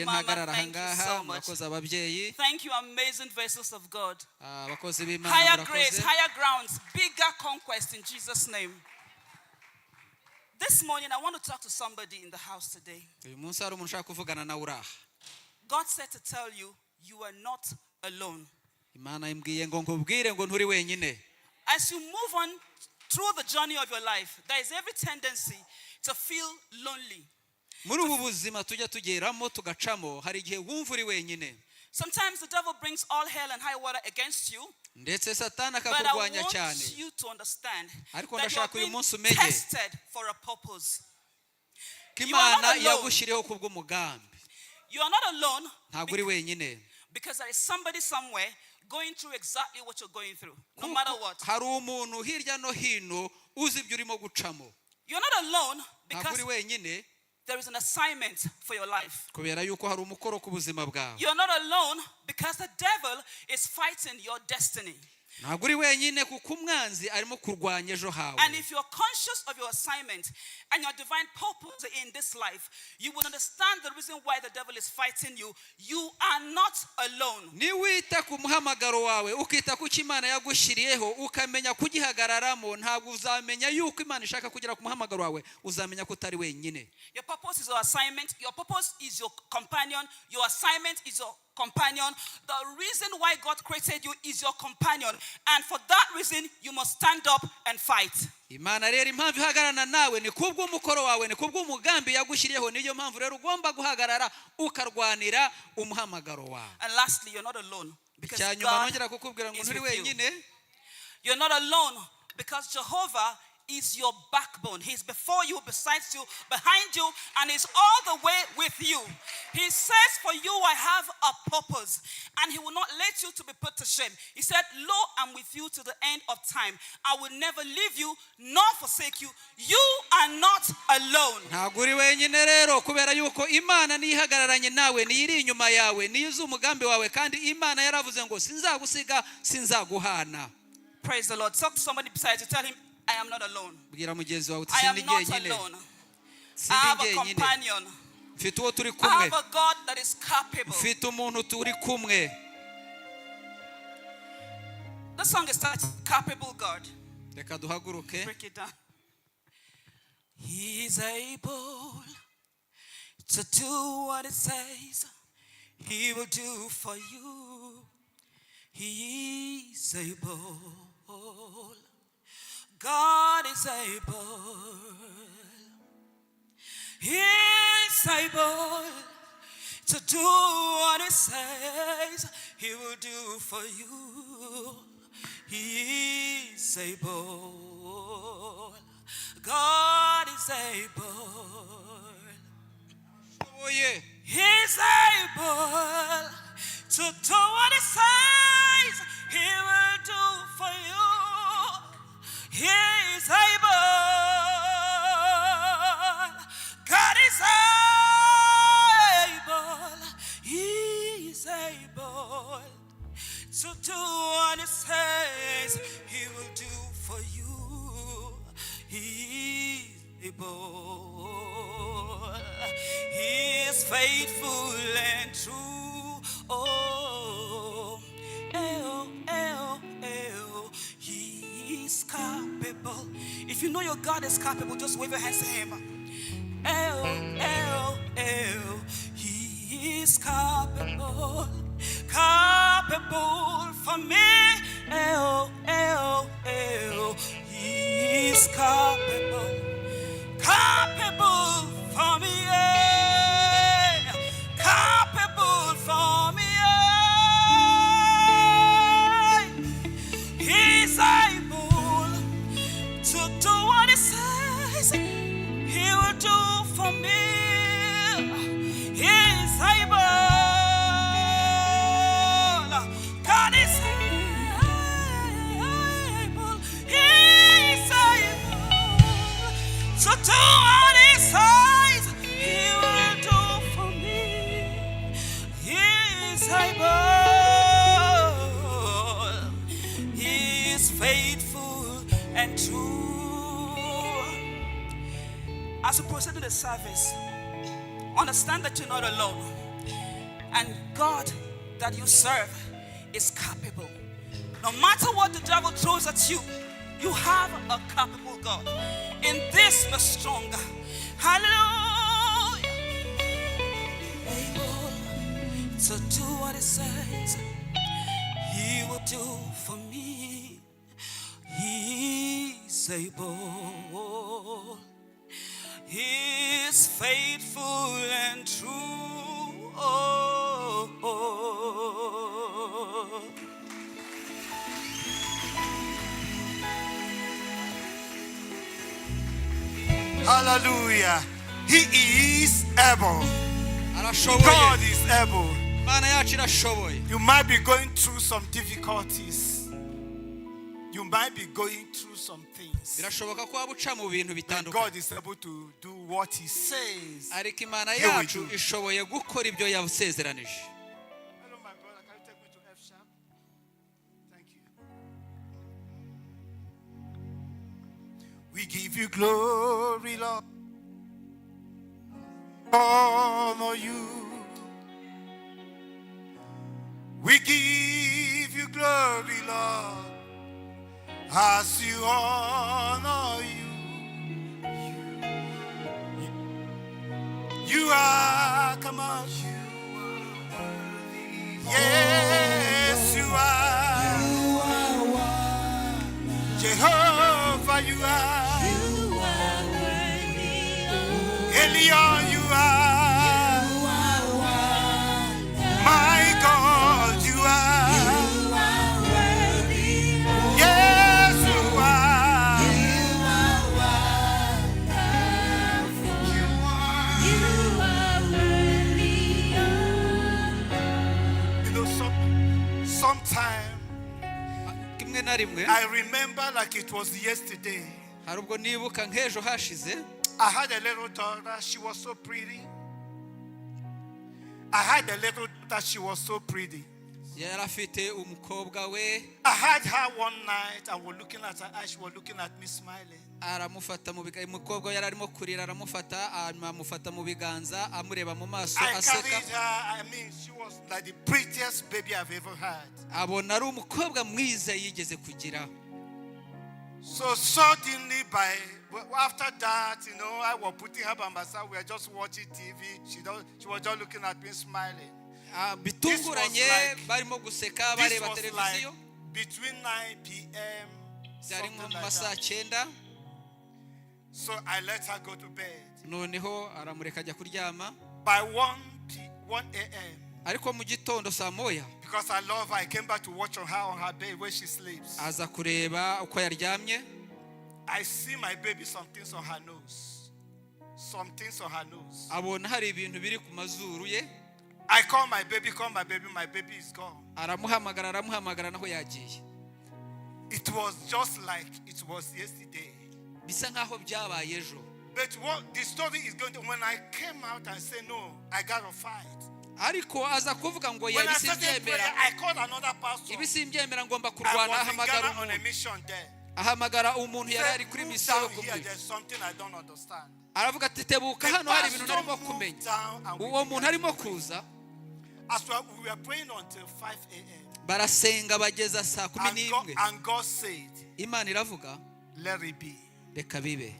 Mama, Ntahagarara thank you ahangaha. So much. Murakoze ababyeyi. Thank you, amazing vessels of God. Ah, abakozi b'Imana, Higher grace, murakoze. Higher grounds, bigger conquest in Jesus' name. This morning, I want to talk to somebody in the house today. Uyu munsi hari umuntu ushaka kuvugana nawe uri aha. God said to tell you, you are not alone. Imana imbwiye ngo nkubwire ngo nturi wenyine. As you move on through the journey of your life, there is every tendency to feel lonely. Muri ubu buzima tujya tugeramo tugacamo hari igihe wumva uri wenyine. Sometimes the devil brings all hell and high water against you. Ndetse Satani But I akakurwanya want cyane. You to understand Ariko that you are ndashaka uyu being munsi umenye tested for a purpose. Ko You are not Imana alone. yagushyiriyeho kubw'umugambi. You are not alone Ntabwo uri wenyine. Because there is somebody somewhere going through exactly what you're going through, no matter Kuko what. hari umuntu hirya no hino uzi ibyo urimo gucamo. You're not alone Ntabwo because uri wenyine there is an assignment for your life. Kubera yuko hari umukoro ku buzima bwawe. You're not alone because the devil is fighting your destiny. Ntabwo uri wenyine kuko umwanzi arimo kurwanya ejo hawe. And if you're conscious of your assignment and your divine purpose in this life, you will understand the reason why the devil is fighting you. You are not alone. Niwita ku muhamagaro wawe ukita ku cyo Imana yagushyiriyeho ukamenya kugihagararamo ntabwo uzamenya yuko Imana ishaka kugera ku muhamagaro wawe uzamenya ko utari wenyine. Your purpose is your assignment. Your purpose is your companion. Your assignment is your companion. The reason why God created you is your companion. And for that reason, you must stand up and fight. Imana rero impamvu ihagararana nawe ni kubw'umukoro wawe ni kubw'umugambi yagushyiriyeho niyo mpamvu rero ugomba guhagarara ukarwanira umuhamagaro wawe. And lastly, you're not alone because Icya nyuma God nongera kukubwira ngo is nturi with you. Wenyine. You're not alone because Jehovah is your backbone. He's before you, beside you, behind you, and He's all the way with you. He says, "For you I have a purpose," and He will not let you to be put to shame. He said, "Lo, I'm with you to the end of time. I will never leave you nor forsake you." You are not alone. Ntabwo uri wenyine rero kubera yuko Imana niyo ihagararanye nawe niyo iri inyuma yawe niyo izi umugambi wawe kandi Imana yaravuze ngo sinzagusiga sinzaguhana. Praise the Lord. Talk to somebody beside you. Tell him, "I am not alone." Bwira mugenzi wawe uti I am sindi not jyenyine. Alone. I Sindi have a jyenyine. Companion. Mfite uwo turi I kumwe. have a God that is capable. Mfite umuntu turi kumwe. The song is titled "Capable God." Reka duhaguruke. Break it down. He is able to do what it says He will do for you. He is able. God is able. He is able to do what He says He will do for you. He is able. God is able. Ashoboye. He's able to do what He says He will do for you. He is able. God is able. He is able to do what He says He will do for you. He is able. He is faithful and true. Oh, eh, oh, eh, oh, eh, oh. He is capable. If you know your God is capable, just wave your hands to Him. Eh, oh, eh, oh, eh, oh. He is capable, capable for me. Eh, oh, eh, oh, eh, oh. He is capable, capable for me. Yeah. Capable for me. Yeah. He's able to do what He says He will do for me. He's able. God is able. He's able to do what He says He will do for me. He is able. He is faithful and true. As we proceed to the service, understand that you're not alone. And God that you serve is capable. No matter what the devil throws at you, you have a capable God. In this, be strong. Hallelujah. Able to do what he says he will do for me. He's able. He is faithful and true. Oh. Hallelujah. He is able. Arashoboye. God is able. Imana yacu irashoboye. You might be going through some difficulties. You might be going through some things. Birashoboka ko waba uca mu bintu But bitandukanye. God is able to do what He says. Ariko Imana He will yacu do. Ishoboye gukora ibyo yasezeranije. Hello, my brother. Can you take me to F sharp? Thank you. We give you glory, Lord. Honor you. We give you glory, Lord, as you honor you. You are, come on. Yes, you are. Jehovah, you are. Elion, you are. My God, you are. Yes, you are. You are. Sometime Rimwe na rimwe I remember like it was yesterday. Hari ubwo nibuka nk'ejo hashize. I had a little daughter. She was so pretty. I had a little daughter. She was so pretty. Yari afite umukobwa we. I had her one night. I was looking at her eyes. She was looking at me, smiling. Aramufata mu biganza, umukobwa we yari arimo kurira, aramufata hanyuma amufata mu biganza amureba mu maso I aseka. Carried her. I mean, she was like the prettiest baby I've ever had. Abona ari umukobwa mwiza yigeze kugira. So suddenly, by well, after that, I was putting her by my side. We were just watching TV. She was just looking at me, smiling. Ah, bitunguranye barimo guseka This bareba was like televiziyo. Between 9 p.m. Byari nko Something mu like masaha that. cyenda. So I let her go to bed. Noneho aramureka ajya kuryama. By 1 a.m., Ariko mu gitondo saa moya, because I love her, I came back to watch on her on her bed where she sleeps. Aza kureba uko yaryamye. I see my baby, some things on her nose. Some things on her nose. Abona hari ibintu biri ku mazuru ye. I call my baby, call my baby is gone. Aramuhamagara, aramuhamagara, naho yagiye. It was just like it was yesterday. Bisa nkaho byabaye ejo. But what the story is going to, when I came out and said, "No, I gotta fight." Ariko aza kuvuga ngo When I ibi started simbyemera. prayer, I called another pastor. Ibi simbyemera, ngomba I kurwana. was in Ahamagara Ghana on a umuntu, mission there. ahamagara umuntu yari Said, ari kuri "Move misiyo yo down here, kumwica. there's something I don't understand." Aravuga ati tebuka The hano hari ibintu pastor ntarimo moved kumenya. down and we Uwo muntu began arimo to pray. kuza. As we were praying until 5 a.m. Barasenga bageza saa kumi And God, n'imwe. and God said, Imana iravuga, "Let it be." reka bibe.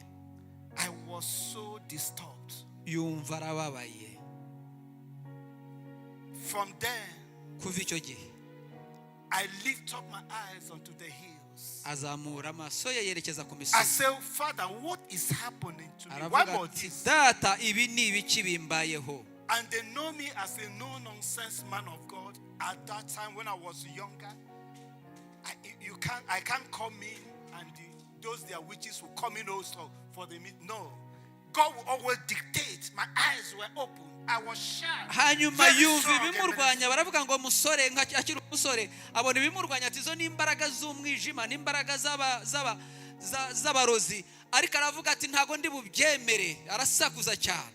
I was so disturbed. Yumva arababaye. From then, Kuva icyo gihe, I lift up my eyes unto the hills. Azamura amaso ye yerekeza ku I misozi. say, "Father, what is happening to me? Why Aravuga was ati this?" data, ibi ni ibiki bimbayeho? And they know me as a no nonsense man of God. At that time, when I was younger, I can't come in and those their witches will come in also for the meet. No, God will always dictate. My eyes were open. I was sharp. Hanyuma Very yumva strong in ibimurwanya, baravuga ngo musore nka akiri umusore abona ibimurwanya ati izo ni imbaraga z'umwijima n'imbaraga z'abarozi, ariko aravuga ati ntabwo ndi bubyemere, arasakuza cyane.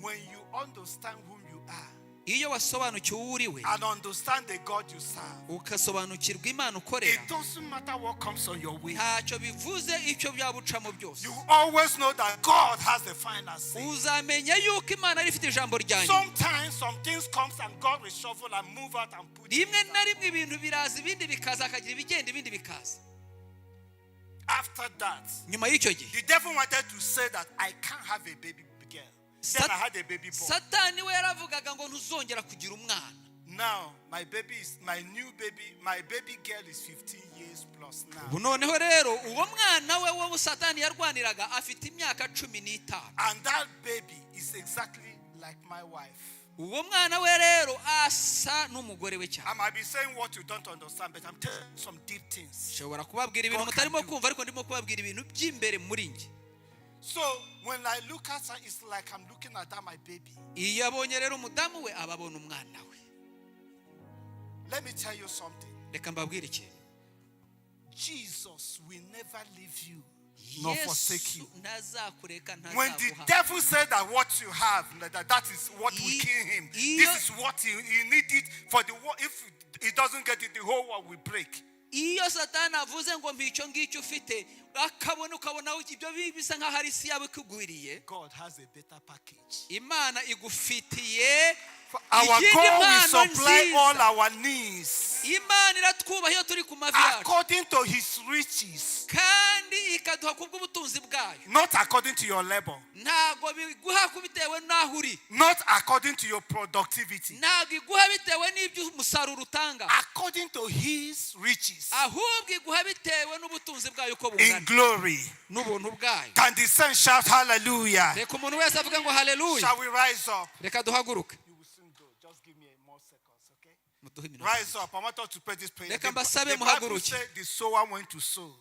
When you understand whom you are Iyo wasobanukiwe uwo uri we and understand the God you serve, ukasobanukirwa Imana ukorera, it doesn't matter what comes on your way. Ntacyo bivuze icyo byabucamo byose. You always know that God has the final say. Uzamenya yuko Imana ari ifite ijambo rya nyuma. Sometimes some things comes and God reshuffle and move out and put Rimwe things na out. rimwe ibintu biraza, ibindi bikaza, hakagira ibigenda, ibindi bikaza. After that, Nyuma y'icyo gihe, the devil wanted to say that I can't have a baby girl. Then I had a baby boy. Satani we yaravugaga ngo ntuzongera kugira umwana. Now my baby is my new baby. My baby girl is 15 years plus now. Ubu noneho rero uwo mwana we wo Satani yarwaniraga afite imyaka 15. And that baby is exactly like my wife. Uwo mwana we rero asa n'umugore we cyane. I might be saying what you don't understand, but I'm telling you some deep things. Nshobora kubabwira ibintu God can mutarimo do. kumva, ariko ndimo kubabwira ibintu by'imbere muri njye. So when I look at her, it's like I'm looking at that my baby. Iyo abonye rero umudamu we, aba abona umwana we. Let me tell you something. Reka mbabwire ikintu. Jesus will never leave you nor forsake Yesu you. ntazakureka, When the ntazaguha. devil said that what you have, that is what will kill him. This is what he needed for the world. If he doesn't get it, the whole world will break. Iyo Satani avuze ngo mpa icyo ngicyo ufite, akabona ukabona ibyo bisa nk'aho ari isi yawe ikugwiriye, God has a better package. Imana igufitiye For our iyindi God will mpano supply all nziza. Our needs Imana iratwubaha iyo turi ku mavi yacu, according to his riches, kandi ikaduha kubw'ubutunzi bwayo. Not according to your labor, Ntabwo biguha bitewe n'aho uri, not according to your productivity, ntabwo iguha bitewe n'ibyo umusaruro utanga, according to his riches ahubwo iguha bitewe n'ubutunzi bwayo uko in bungana glory. n'ubuntu bwayo. Can the saints shout hallelujah? Reka umuntu wese avuga ngo haleluya. Shall we rise up? Reka duhaguruke. You will soon go. Just give me more seconds, okay? Muduhe iminota. Rise up. I want us to pray this prayer. Reka mbasabe The Bible muhaguruke. said the sower went to sow.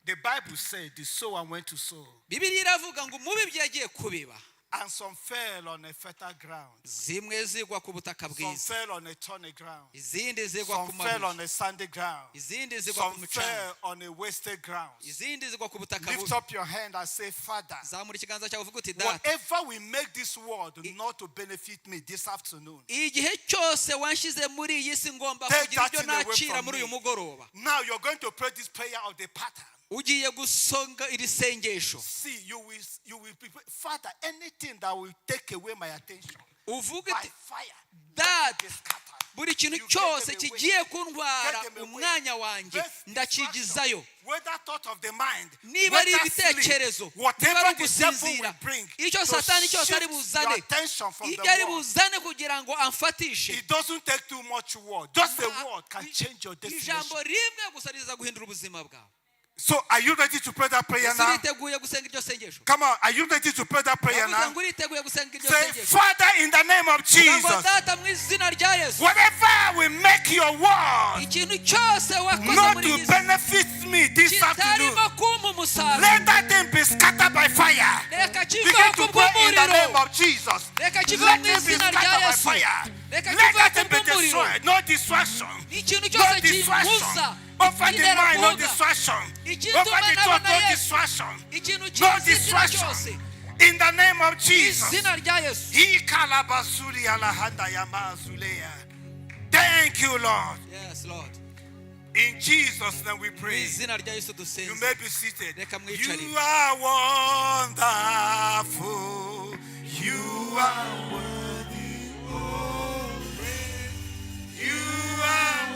The Bible said the sower went to sow. Bibiliya iravuga ngo umubibyi yagiye kubiba. And some fell on a fertile ground. Zimwe zigwa ku butaka Some bwiza, fell on a thorny ground. izindi zigwa ku Some fell mabuye, on a sandy ground. izindi zigwa ku Some mucanga, fell on a wasted ground. izindi zigwa ku butaka Lift bubi. up your hand and say, "Father, Zamura ikiganza cyawe uvuga uti: "Data, whatever will make this world not to benefit me this afternoon, igihe cyose wanshyize muri iyi si ngomba take kugira that ibyo thing away nakira from muri uyu me." mugoroba." Now you're going to pray this prayer of the pattern. Ugiye gusenga iri sengesho. See, you will be, "Father, anything that will take away my attention Uvuga by uti: fire, "Data, be scattered." buri kintu You get cyose them away. kigiye kuntwara Get them away. umwanya wanjye, First ndakigizayo." distraction, whether thought of the mind, Niba ari whether sleep, ibitekerezo, niba whatever ari the devil ugusinzira, will bring icyo to Satani cyose ari shift your buzane, attention from ibyo the ari word. buzane kugira ngo amfatishe. It doesn't take too much word. Just a word can change your destination. Ijambo rimwe gusa riza guhindura ubuzima bwawe. So, are you ready to pray that prayer Ese now? uriteguye gusenga iryo sengesho? Come on, are you ready to pray that prayer Ndavuze now? ngo uriteguye gusenga iryo Say, sengesho? "Father, in the name of Vuga ngo: Jesus, "Data, mu izina rya Yesu, whatever will make your word ikintu cyose wakoze not muri to iyi si benefit me this afternoon, kitarimo kumpa umusaruro, let that thing be scattered by fire." reka Begin kiveho to pray in the name kubw'umuriro. of Jesus. Reka kiveho Let mu it be izina rya scattered by Yesu. fire. Reka Let kiveho that thing be kubw'umuriro. destroyed. No distraction. Ikintu No cyose distraction. kimpuza Over the mind, no interavuga, distraction. Igituma Over the thought, nabona no Yesu. Distraction. Ikintu No kinzitira distraction. cyose, In the name of Jesus. izina rya Yesu. Ikalabasuri alahanda yamazuleya. Thank you, Lord. Yes, Lord. In Jesus' name we Mu pray. izina rya Yesu You dusenze. may be seated. Reka mwicarire. You are wonderful. You are worthy of praise. You are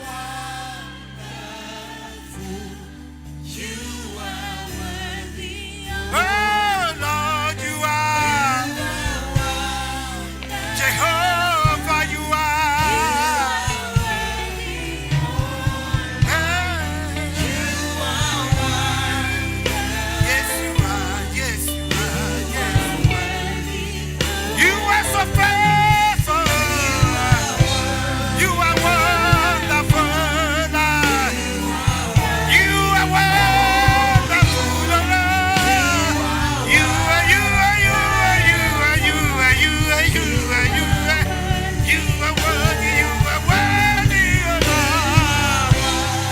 wonderful. You are Worthy of Oh Lord, you are Jehovah, you are. Hey. Yes, you are. Yes, you are. Yes, you are. You are so faithful. You are wonderful. You are wonderful, Lord. You are, you are, you are, you are, you are, you are, you are, you are. You are worthy, you are worthy, oh Lord.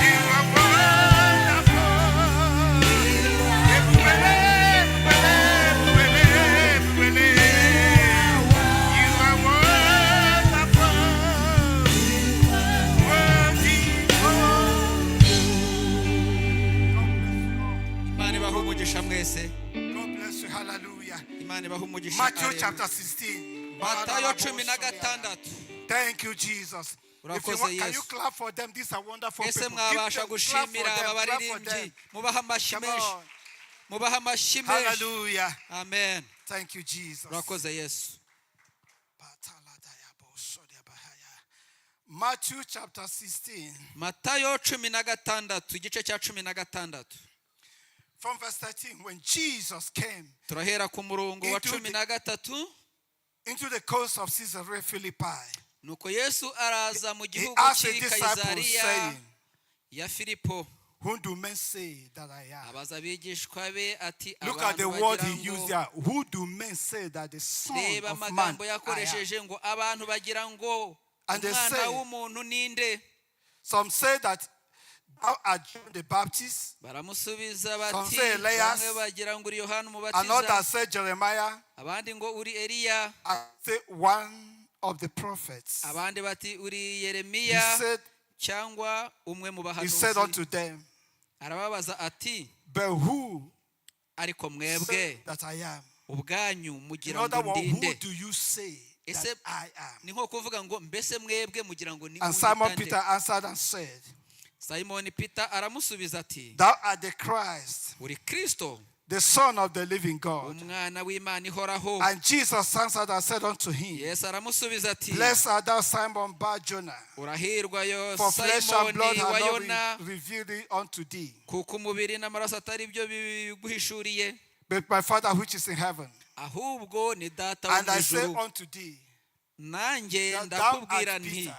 You are wonderful. You are wonderful. Worthy, oh. God bless you all. Imana ibahe umugisha mwese. God bless you. Hallelujah. Imana ibahe umugisha. Matthew Haleluya. chapter 16. Matayo 16. Thank you, Jesus. If you Urakoze, want, can you Yesu. Clap for them? These are wonderful Ese people. Give mwabasha them, clap for gushimira them, aba clap for baririmbyi them. mubaha amashyi Come menshi on. mubaha amashyi menshi. Hallelujah. Amen. Thank you, Jesus. Urakoze Yesu. Matthew chapter 16, Matayo 16 igice cya 16 from verse 13. When Jesus came turahera ku murongo wa into 13 into the coast of Caesarea Philippi, nuko Yesu araza mu he gihugu asked the cy'i disciples, Kayizariya saying, ya Filipo "Whom do men say that I am?" abaza abigishwa be ati Look at the abantu word he bagira used ngo there. "Who do men say that the Son reba of Man amagambo I am?" yakoresheje ngo abantu bagira ngo And they umwana say, w'umuntu ninde? Some say that thou art John the Baptist. Baramusubiza Some bati say Elias. bamwe bagira ngo uri Yohana umubatiza Another said Jeremiah. abandi ngo uri Eliya I say one of the prophets. Abandi bati uri He Yeremiya said, cyangwa umwe mu he said bahanuzi unto them, arababaza ati "But who ariko mwebwe say that I am?" ubwanyu In mugira other ngo words, who ndinde? do you say Ese that I am? ni nko kuvuga ngo mbese mwebwe mugira ngo ni And Simon munyita nde? Peter answered and said, Simoni Peter aramusubiza ati "Thou art the Christ, uri Kristo the Son of the living God." umwana w'Imana ihoraho. And Jesus answered and said unto him, Yesu aramusubiza ati "Blessed art thou, Simon Bar-Jonah, urahirwa yo for flesh and blood Simoni have wa not Yona revealed it unto thee, kuko umubiri n'amaraso atari byo biguhishuriye but my Father which is in heaven. Ahubwo ni data wo And mu I say ijuru. unto thee, Nanjye that thou ndakubwira art nti Peter,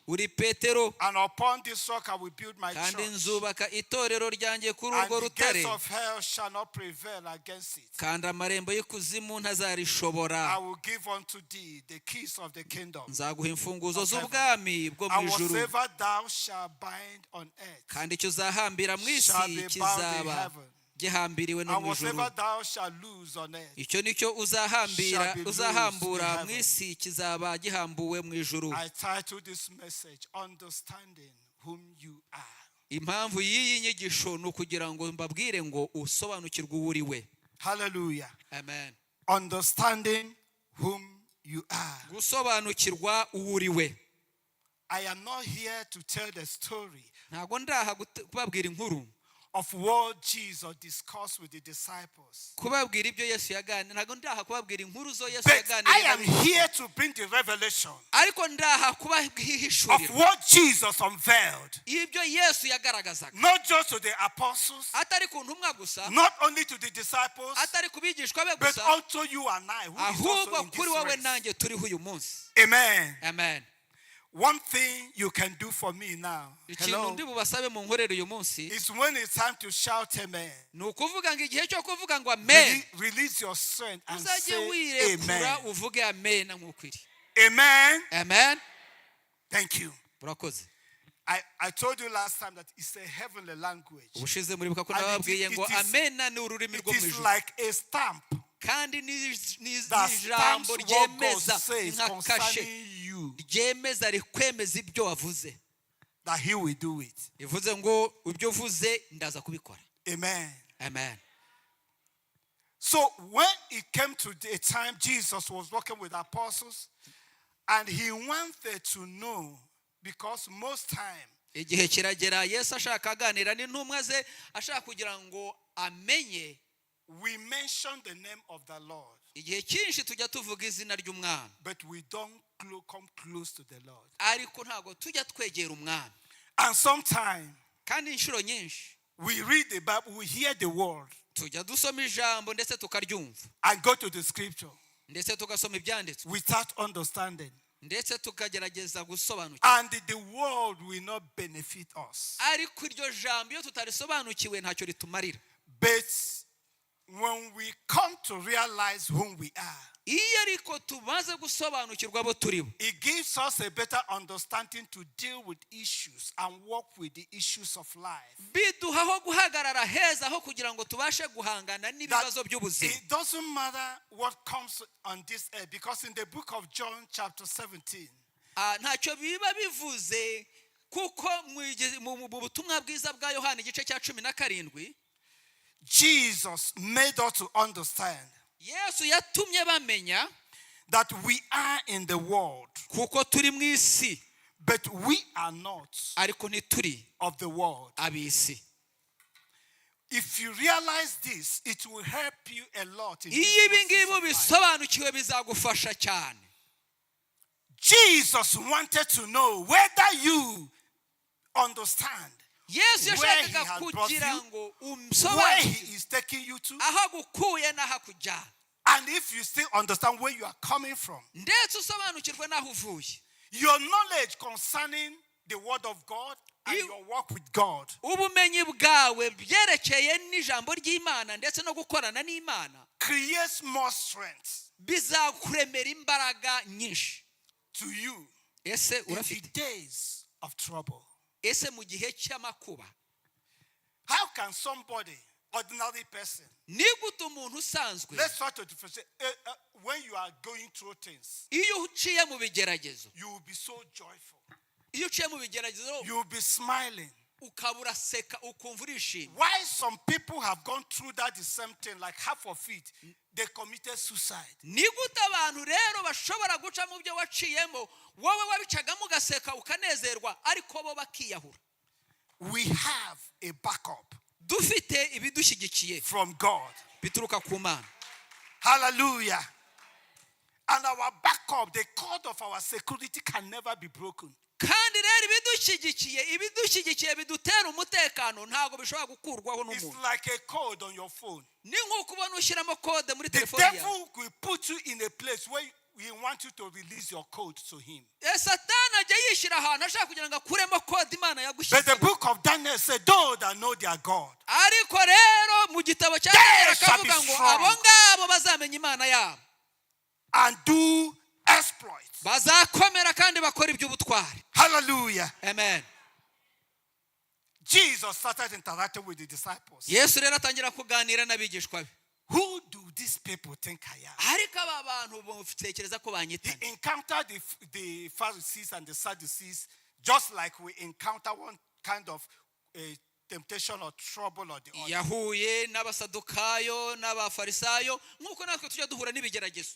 uri Petero and upon this rock I will build my kandi church, nzubaka itorero ryanjye kuri and urwo the rutare gates of hell shall not prevail against it. Kandi amarembo y'ikuzimu ntazarishobora. I will give unto thee the keys of the kingdom Nzaguha imfunguzo of heaven. z'ubwami bwo mu And ijuru whatsoever thou shalt bind on earth kandi icyo uzahambira mu isi shall be bound in kizaba heaven, gihambiriwe no and mu ijuru whatsoever thou shalt loose on earth icyo nicyo uzahambira shall be loosed uzahambura in mu heaven." isi kizaba gihambuwe mu ijuru. I title this message, "Understanding Whom You Are." Impamvu y'iyi nyigisho ni ukugira ngo mbabwire ngo usobanukirwe uwo uri we. Hallelujah. Amen. Understanding whom you are. Gusobanukirwa uwo uri we. I am not here to tell the story Ntabwo ndaha kubabwira inkuru of what Jesus discussed with the disciples. Kubabwira ibyo Yesu yaganiriye ntabwo ndaha kubabwira inkuru zo Yesu But I yaganiriye am n'abigishwa. here to bring the revelation Ariko ndaha of kubahishurira what Jesus unveiled, ibyo Yesu yagaragazaga not just to the apostles, atari ku ntumwa gusa not only to the disciples, atari ku bigishwa be but gusa unto you and I, who is also ahubwo in kuri this wowe race. nanjye turiho uyu munsi. Amen. Amen. One thing you can do for me now, Ikintu hello, ndi bubasabe mu nkorere uyu munsi is when it's time to shout amen, ni ukuvuga ngo igihe cyo kuvuga ngo amen release your strength and uzajye say wirekura amen. Uvuge amen nk'uko iri. Amen. Amen. Thank you. Urakoze. I told you last time that it's a heavenly language. Ubushize muribuka ko And nababwiye ngo amena ni ururimi it rwo mu is ijuru like a stamp kandi ni that ijambo stamps what God ryemeza says nka kashe concerning you, ryemeza rikwemeza ibyo wavuze that He will do it. rivuze ngo ibyo uvuze ndaza kubikora. Amen. Amen. So when it came to the time Jesus was working with apostles, and he wanted to know, because most time Igihe kiragera Yesu ashaka aganira n'intumwa ze ashaka kugira ngo amenye we mention the name of the Lord, igihe cyinshi tujya tuvuga izina ry'umwami but we don't come close to the Lord. Ariko ntabwo tujya twegera umwami. And sometimes Kandi inshuro nyinshi we read the Bible, we hear the word, tujya dusoma ijambo ndetse tukaryumva and go to the scripture ndetse tugasoma ibyanditswe without understanding. Ndetse tukagerageza gusobanukirwa. And the word will not benefit us. Ariko iryo jambo iyo tutarisobanukiwe ntacyo ritumarira. But when we come to realize whom we are, Iyo ariko tumaze gusobanukirwa abo turi bo it gives us a better understanding to deal with issues and work with the issues of life. Biduha aho guhagarara heza aho kugira ngo tubashe guhangana That n'ibibazo by'ubuzima. it doesn't matter what comes on this earth, because in the book of John, chapter 17, Ah, ntacyo biba bivuze kuko mu butumwa bwiza bwa Yohana igice cya 17 Jesus made us to understand Yesu yatumye bamenya That we are in the world, Kuko turi mu isi, but we are not ariko ntituri of the world. Ab'isi. If you realize this, it will help you a lot in this Iyo ibi ngibi process of life. Ubisobanukiwe bizagufasha cyane. Jesus wanted to know whether you understand Yesu where he yashakaga had brought kugira you, ngo where umsobanukirwe he is taking you to, aho agukuye n'aho akujyana, and if you still understand where you are coming from. Ndetse usobanukirwe n'aho uvuye. Your knowledge concerning the word of God and your walk with God Ubumenyi bwawe byerekeye n'ijambo ry'Imana ndetse no gukorana n'Imana creates more strength bizakuremera imbaraga nyinshi. To you Ese in the urafite days of trouble. Ese mu gihe cy'amakuba? How can somebody, ordinary person, Ni gute umuntu usanzwe, let's try to differentiate. When you are going through things, iyo uciye mu bigeragezo, you will be so joyful. Iyo uciye mu bigeragezo, You will be smiling. Ukaba uraseka ukumva urishimye. Why some people have gone through that the same thing, like half of it, they committed suicide. Ni gute abantu rero bashobora guca mu byo waciyemo, wowe wabicagamo ugaseka ukanezerwa, ariko bo bakiyahura? We have a backup Dufite ibidushyigikiye from God. Bituruka ku Mana. Hallelujah. And our backup, the cord of our security, can never be broken. Kandi rero ibidushyigikiye bidutera umutekano ntabwo bishobora gukurwaho It's n'umuntu. Like a code on your phone. Ni nk'uko ubona ushyiramo kode muri The telefone yawe. devil will put you in a place where he wants you to release your code to him. Satani ajya yishyira ahantu ashaka kugira ngo akuremo kode Imana But the yagushyizeho. Book of Daniel said, "Those that know their God, Ariko rero mu gitabo cya they Daniel shall be akavuga ngo strong abo ngabo bazamenya Imana yabo and do exploits." bazakomera kandi bakora iby'ubutwari. Hallelujah. Amen. Jesus started interacting with the disciples. Yesu rero atangira kuganira n'abigishwa be. "Who do these people think I am?" Ariko aba bantu batekereza ko He banyitana? Encountered the Pharisees and the Sadducees just like we encounter one kind of temptation or trouble or the other. Yahuye n'Abasadukayo n'Abafarisayo nk'uko natwe tujya duhura n'ibigeragezo.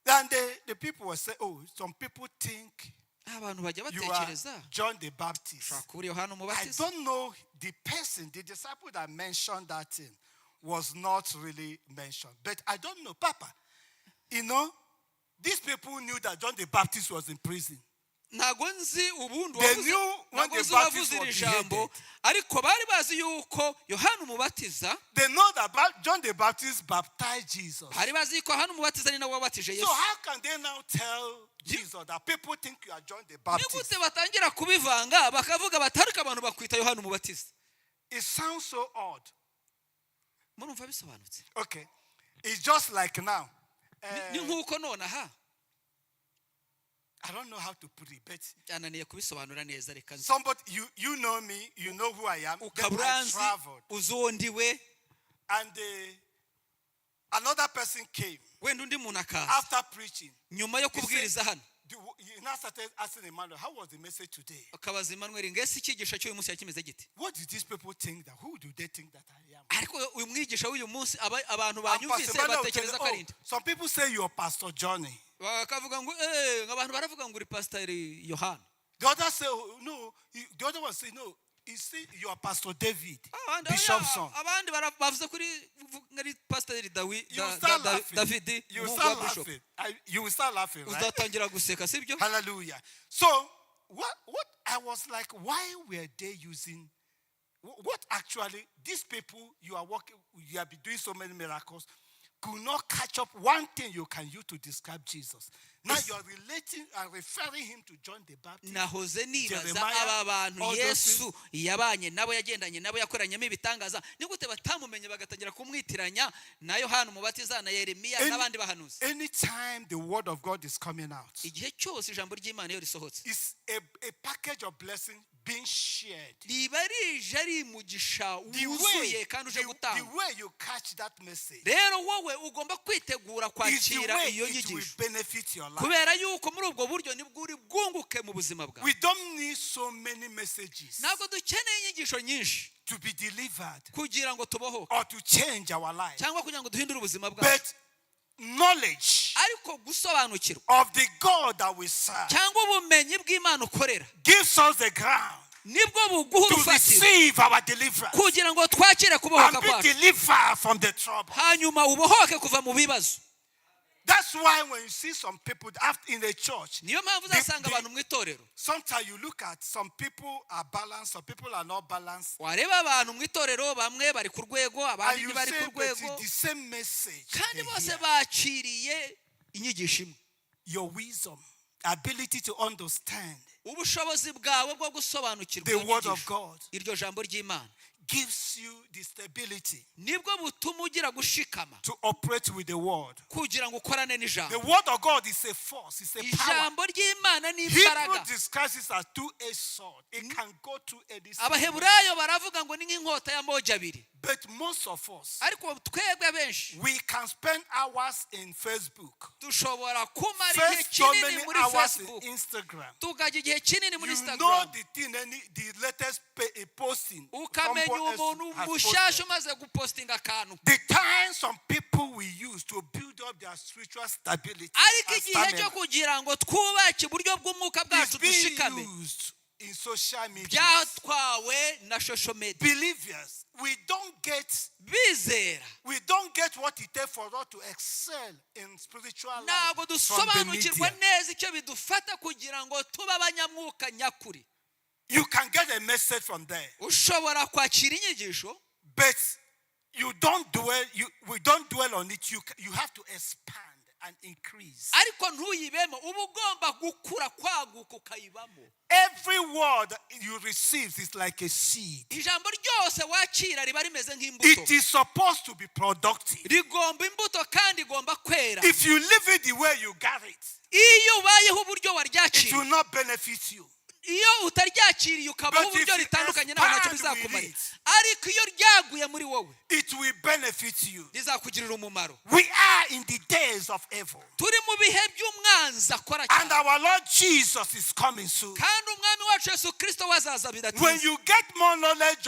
Then the people were saying, "Oh, some people think Abantu bajya you are batekereza John the Baptist." ushobora kuba uri Yohana I Umubatiza. don't know, the person, the disciple that mentioned that thing was not really mentioned. But I don't know. Papa, these people knew that John the Baptist was in prison. Ntabwo nzi ubundi They knew when ntabwo the nzi Baptist uwavuze iri was jambo, beheaded. Ariko bari bazi yuko Yohana Umubatiza, They know that John the Baptist baptized Jesus. bari bazi ko Yohana Umubatiza ni nawe wabatije So Yesu. how can they now tell Jesus that people think you are John the Ni Baptist? gute batangira kubivanga bakavuga bati ariko abantu bakwita Yohana Umubatiza? It sounds so odd. Murumva bisobanutse? Okay. It's just like now. Ni nk'uko nonaha. I don't know how to put it, but Byananiye kubisobanura neza, reka nzi. Somebody, you know me, you know who I am. Then Ukaba I uranzi, traveled. Uzi uwo ndiwe. And another person came Wenda undi muntu akaza after preaching. Nyuma yo He said, kubwiriza hano. He now started asking Emmanuel, "How was the message today? Akabaza Emmanuel ngo ese icyigisho cy'uyu munsi yakimeze gite? What do these people think that? Who do they think that I am?" Ariko uyu mwigisha w'uyu munsi abantu And Pastor banyumvise Emmanuel will tell batekereza them, ko ari "Oh, nde?" some people say you're Pastor Johnny." Bakavuga ngo eh abantu baravuga ngo uri Pasiteri Yohana. The others say, "Oh, no." The other one say, "No. You see, you are Pastor David, Abandi Bishop's son." abandi bavuze kuri ari Pasiteri You will start laughing. Davidi, You will umuhungu wa start Bishop. laughing. You will start laughing, right? Uzatangira guseka, sibyo? Hallelujah. So, what I was like, why were they using what actually these people you are working, you have been doing so many miracles, could not catch up one thing you can use to describe Jesus? Now you are relating and referring him to John the Baptist, Nahoze nibaza Jeremiah, aba bantu all those Yesu yabanye nabo, yagendanye nabo, yakoranyemo ibitangaza, ni gute batamumenye bagatangira kumwitiranya na Yohana Umubatiza na Yeremiya n'abandi bahanuzi? Anytime the word of God is coming out, Igihe cyose ijambo ry'Imana iyo risohotse, it's a package of blessing being shared. Riba rije ari umugisha The wuzuye way, kandi uje the gutanga. Way you catch that message Rero wowe ugomba kwitegura is the kwakira way iyo it will nyigisho, benefit your life. Kubera yuko muri ubwo buryo nibwo uri bwunguke mu buzima bwawe. We don't need so many messages Ntabwo dukeneye inyigisho nyinshi to be delivered kugira ngo tubohoke or to change our life. cyangwa kugira ngo duhindure ubuzima bwacu. But Knowledge Ariko gusobanukirwa of the God that we serve cyangwa ubumenyi bw'Imana ukorera gives us the ground nibwo buguha to urufatiro receive our deliverance kugira ngo twakire kubohoka and be kwacu, delivered from the trouble. Hanyuma ubohoke kuva mu bibazo. That's why when you see some people after in the church, Niyo mpamvu uzasanga abantu mu itorero, sometimes you look at some people are balanced, some people are not balanced. Wareba abantu mu itorero, bamwe bari ku rwego, And abandi you ntibari say, ku but rwego, it's the same message kandi they bose hear. Bakiriye inyigisho imwe. Your wisdom, ability to understand Ubushobozi bwawe bwo gusobanukirwa the iyo word of nyigisho, God iryo jambo ry'Imana, gives you the stability nibwo butuma ugira gushikama to operate with the word. Kugira ngo ukorane n'ijambo. The word of God is a force, it's a power. Ijambo ry'Imana ni Hebrew imbaraga. Describes it as two-edged sword. It can go to any situation. Abaheburayo baravuga ngo ni nk'inkota y'amogi abiri. But most of us, Ariko twebwe abenshi, we can spend hours in Facebook, dushobora kumara igihe spend so kinini many muri hours in Facebook, Instagram. tukajya igihe kinini muri You know Instagram, the thing, the latest posting ukamenya someone else umuntu has mushyashya posted. Umaze gupostinga akantu. The time some people will use to build up their spiritual stability Ariko and igihe cyo stamina kugira ngo twubake uburyo bw'umwuka is bwacu being dushikame used in social media. Byatwawe na social media. Believers, Bizera, we don't get what it takes for us to excel in spiritual life ntabwo from the dusobanukirwa media. Neza icyo bidufata kugira ngo tube abanyamwuka nyakuri. You can get a message from there, Ushobora kwakira inyigisho, but you don't dwell. We don't dwell on it. You have to expand and increase. Ariko ntuyibemo, uba ugomba gukura, kwaguka, ukayibamo. Every word you receive is like a seed. Ijambo ryose wakira riba rimeze nk'imbuto. It is supposed to be productive. Rigomba imbuto kandi igomba kwera. If you leave it the way you got it, Iyo ubayeho uburyo it waryakiriye, will not benefit you. Iyo utaryakiriye ukabaho But if uburyo you ritandukanye nawe, ntacyo expand with bizakumarira. it, Ariko iyo ryaguye muri wowe, it will benefit you. Rizakugirira umumaro. We are in the days of evil. Turi mu bihe by'umwanzi akora And cyane. Our Lord Jesus is coming soon. Kandi umwami wacu Yesu Kirisito we azaza When bidatinze. you get more knowledge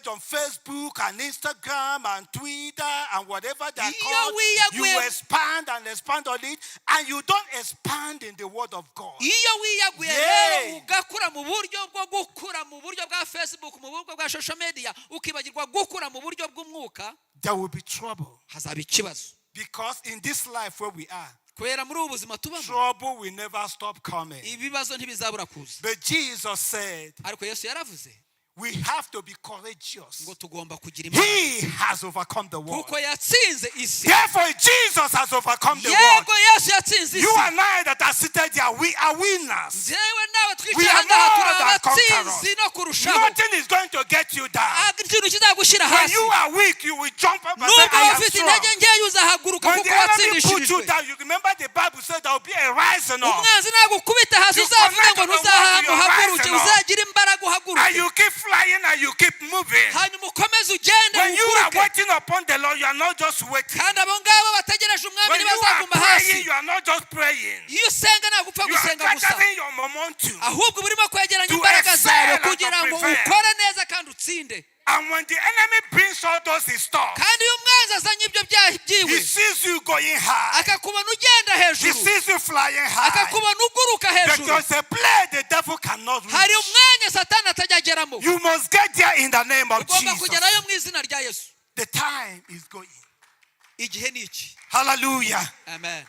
on Facebook and Instagram and Twitter and whatever they are Iyo called, you wiyaguye- expand and expand on it, and you don't expand in the word of God. Iyo wiyaguye Yeah. rero ugakura mu buryo bwo gukura mu buryo bwa Facebook, mu buryo bwa social media, ukibagirwa gukura mu buryo bw'umwuka, There will be trouble. Hazaba ikibazo. Because in this life where we are, Kubera muri ubu buzima tubamo, trouble will never stop coming. Ibibazo ntibizabura kuza. But Jesus said, Ariko Yesu yaravuze we have to be courageous. Ngo tugomba kugira imbaraga, He has overcome the world. Kuko yatsinze isi. Therefore, Jesus has overcome the world. Yego, Yesu yatsinze You isi. And I that are seated here, we are winners. Njyewe nawe We twicaye are aha ngaha more turi than abatsinzi conquerors. no kurushaho. Nothing is going to get you down. Ah, ikintu kizagushyira When hasi. you are weak, you will jump up and say, Nubwo "I am ufite strong." intege nkeya uzahaguruka When kuko the enemy put you watsindishirijwe. down, you remember the Bible said there will be a rising up. Umwanzi nagukubita hasi You uzavuge ngo connect to the ntuzahamba word, you are uhaguruke, rising up. uzagira imbaraga And uhaguruke, you keep flying and you keep moving. Hanyuma ukomeze ugende, When you are uguruke. Waiting upon the Lord, you are not just waiting. Kandi abo ngabo bategereje umwami When you are ntibazaguma hasi. praying, you are not just praying. Iyo usenga ntabwo upfa You are gusenga gusa, gathering your momentum. Ahubwo uba urimo kwegeranya To imbaraga excel zawe and to kugira ngo prevail. ukore neza kandi utsinde. And when the enemy brings all those his stuff, Kandi iyo umwanzi azanye ibyo byaha byiwe, he sees you going high. Akakubona ugenda He hejuru, sees you flying high. Akakubona uguruka hejuru, Because a place the devil cannot hari reach. Umwanya Satani atajya ageramo. You must get there in the name of Ugomba Jesus. kugerayo mu izina rya Yesu. The time is going. Igihe ni iki. Hallelujah. Amen.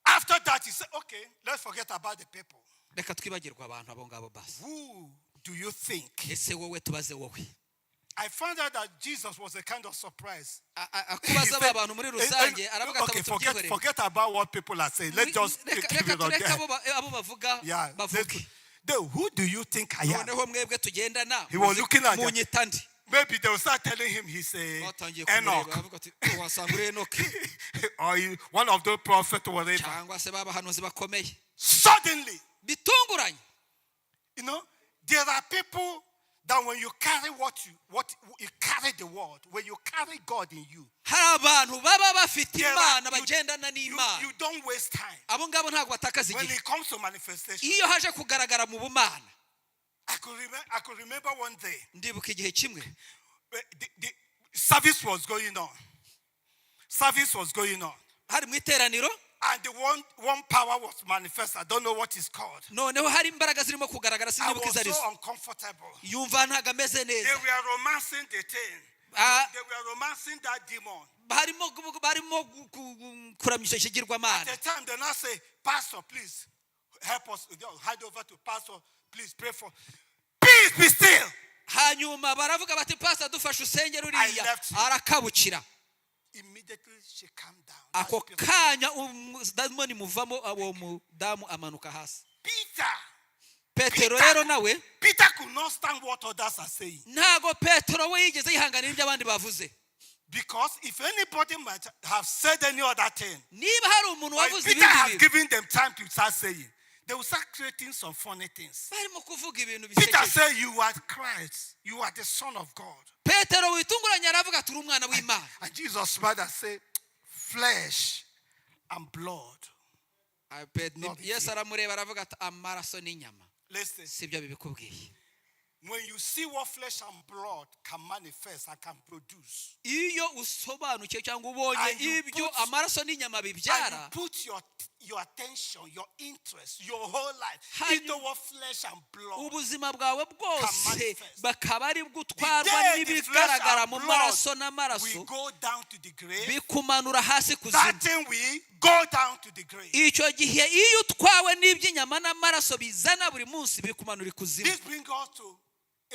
After that, he said, "Okay, let's forget about the people." Reka twibagirwe abantu abo ngabo basi. Who do you think? Ese wowe, tubaze wowe. I found out that Jesus was a kind of surprise. Akubaza ba bantu muri rusange aravuga ati Okay, forget, tubyihorere. Forget about what people are saying. Let's just Reka keep reka it on tureke there. abo bavuga Yeah. bavuge. Who do you think I am? Noneho mwebwe tugendana He was looking at them. munyita ndi? Maybe they will start telling him he's a Batangiye kumureba Enoch bavuga ati "Oh, wasanga uri Enoki or one of those prophets or whatever. Cyangwa se babahanuzi bakomeye." Suddenly, Bitunguranye, there are people that when you carry what you carry the word, when you carry God in you, hari abantu baba bafite there Imana, are, bagendana n'Imana, you don't waste time. Abo ngabo ntabwo batakaza When igihe it comes to manifestation, iyo haje kugaragara mu bumana. I could remember one day Ndibuka igihe kimwe the service was going on. Service was going on. Hari mu iteraniro. And the one power was manifest. I don't know what it's called. Noneho hari imbaraga zirimo kugaragara, I sinibuka was izo arizo. so uncomfortable. Yumva ntabwo ameze They neza. were romancing the thing. Ah. They were romancing that demon. Barimo kuramya icyo kigirwamana. At the time, they now say, "Pastor, please help us." They'll hand over to pastor, "Please pray for. Peace, be still." Hanyuma baravuga bati pastor dufashe usengere uriya. I left him. Arakabukira. Immediately, she calmed down. That Ako spirit. Kanya umudayimoni muvamo, uwo mudamu amanuka hasi. Peter, Petero rero nawe, Peter could not stand what others are saying. Ntago Petero we yigeze yihanganira ibyo abandi bavuze. Because if anybody might have said any other thing, Niba hari umuntu or if wavuze Peter ibindi has bintu, given them time to start saying, they will start creating some funny things. Barimo kuvuga ibintu Peter bisekeje. said, "You are Christ. You are the Son of God." Petero witunguranye aravuga turi umwana w'Imana. And Jesus smiled and said, "Flesh and blood." Ah, Not Yesu aramureba aravuga ati amaraso n'inyama Listen, sibyo bibikubwiye. When you see what flesh and blood can manifest and can produce, Iyo usobanukiwe cyangwa ubonye And you ibyo amaraso n'inyama and bibyara, you put your attention, your interest, your whole life into what flesh and blood ubuzima bwawe bwose manifest. Bakaba ari bwo utwarwa The day the flesh n'ibigaragara and mu blood maraso n'amaraso, will go down to the grave, bikumanura hasi kuzimu. that thing will go down to the grave. Icyo gihe iyo utwawe n'iby'inyama n'amaraso bizana buri munsi bikumanura ikuzimu. This brings us to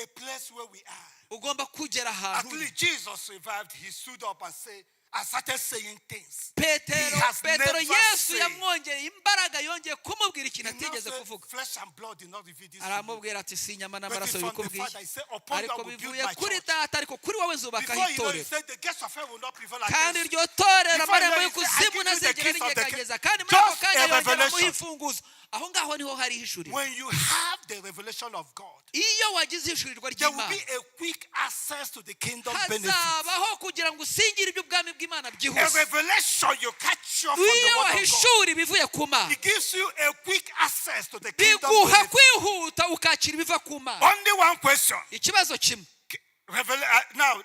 a place where we are. Ugomba kugera At ahantu uri. least Jesus revived. He stood up and said, and started saying things Petero he has Petero never Yesu said. yamwongereye imbaraga, yongeye kumubwira ikintu He now atigeze said, kuvuga. "Flesh and blood did not reveal this to you." Aramubwira ati si inyama But n'amaraso it's from the bikubwiye, Father. He said, "Upon you I ariko will build bivuye my kuri church." Data, ariko kuri wowe nzubakaho Before you know, he itorero. said, "The gates of hell will not prevail Kandi against iryo torero Before you amarembo know, he said, "I y'ikuzimu give you the ntazigera keys of the rinyeganyeza. Kandi muri ako Just kanya a yongera amuha revelation. imfunguzo. Aho ngaho niho hari ihishuriro. When you have the revelation of God, Iyo wagize ihishurirwa there will ry'Imana, be a quick access to the kingdom benefits. Hazabaho kugira ngo usingire iby'ubwami bw'Imana A byihuse. Revelation you capture from the Iyo word of God. wahishura ibivuye ku Mana, It gives you a quick access to the kingdom biguha benefits. kwihuta ukakira ibiva ku Mana. Only one question. Ikibazo kimwe. Now,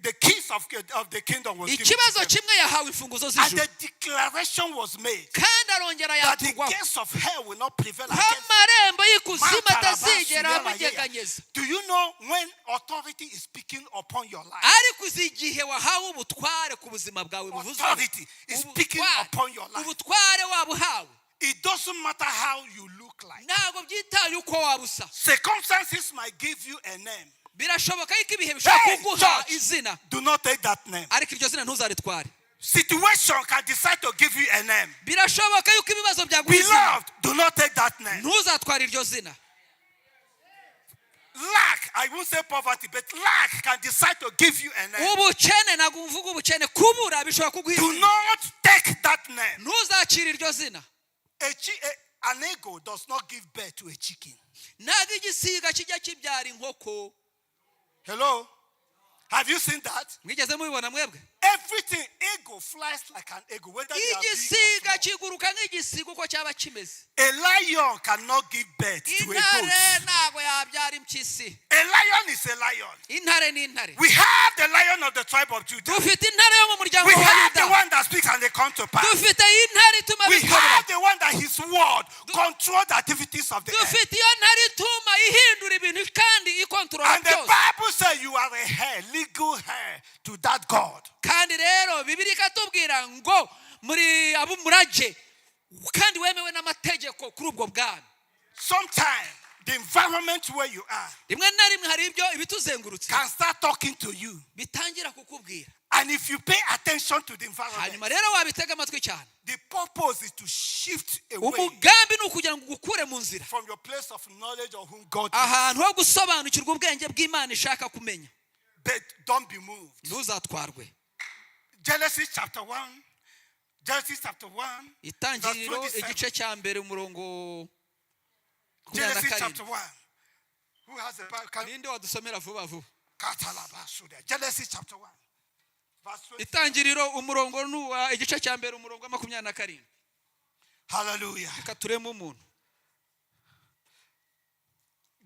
the keys of the kingdom was given to Ikibazo them. kimwe, yahawe imfunguzo And z'ijuru. the declaration was made Kandi arongera that the yaturwaho gates of hell will not prevail against amarembo y'ikuzimu atazigera amunyeganyeza. Do you know when authority is speaking upon your life? Ariko uzi igihe wahawe ubutware ku buzima bwawe buvuzwe, Authority is speaking upon your life. Ubutware waba uhawe, It doesn't matter how you look like. Ntabwo byitaye uko waba usa. Circumstances might give you a name. Birashoboka yuko ibihe bishobora Hey, kuguha church, izina, do not take that name. Ariko iryo zina ntuzaritware. Situation can decide to give you a name. Birashoboka yuko ibibazo byaguha izina. Beloved, do not take that name. Ntuzatware iryo zina. Lack, I won't say poverty, but lack can decide to give you a name. Ubukene, ntabwo mvuga ubukene, kubura bishobora kuguha Do izina. Not take that name. Ntuzakire iryo zina. An eagle does not give birth to a chicken. Ntabwo igisiga kijya kibyara inkoko. Hello? Have you seen that? Mwigeze mubibona mwebwe? Everything, eagle flies like an eagle, whether they are big or Igisiga small. kiguruka nk'igisiga uko cyaba kimeze. A lion cannot give birth to a Intare goat. Ntabwo yabyara impyisi. A lion is a lion. Intare ni intare. We have the lion of the tribe of Judah. Dufite intare yo mu muryango We wa have the Yuda. one that speaks and they come to pass. Dufite intare ituma We bikorwa. have the one that his word control the activities of the earth. Dufite iyo ntare ituma ihindura ibintu kandi ikontorora And the byose. Bible says you are a heir, legal heir to that God. Kandi rero Bibiliya ikatubwira ngo muri ab'umurage kandi wemewe n'amategeko kuri ubwo bwami. Sometimes the environment where you are Rimwe na rimwe hari ibyo ibituzengurutse can start talking to you. Bitangira kukubwira. And if you pay attention to the environment, Hanyuma rero wabitega amatwi cyane, the purpose is to shift away umugambi ni ukugira ngo ugukure mu nzira from your place of knowledge of whom God is. Ahantu ho gusobanukirwa ubwenge bw'Imana ishaka kumenya. But don't be moved. Ntuzatwarwe. Genesis chapter 1. Genesis chapter 1. Itangiriro Verse 27. igice cya mbere umurongo makumyabiri na Genesis karindwi. Chapter 1. Who has a Bible? Ninde wadusomera vuba vuba? Katalabasuda. Genesis chapter 1. Verse 20. Itangiriro umurongo nuwa igice cya mbere umurongo wa makumyabiri na karindwi. Hallelujah. Reka tureme umuntu.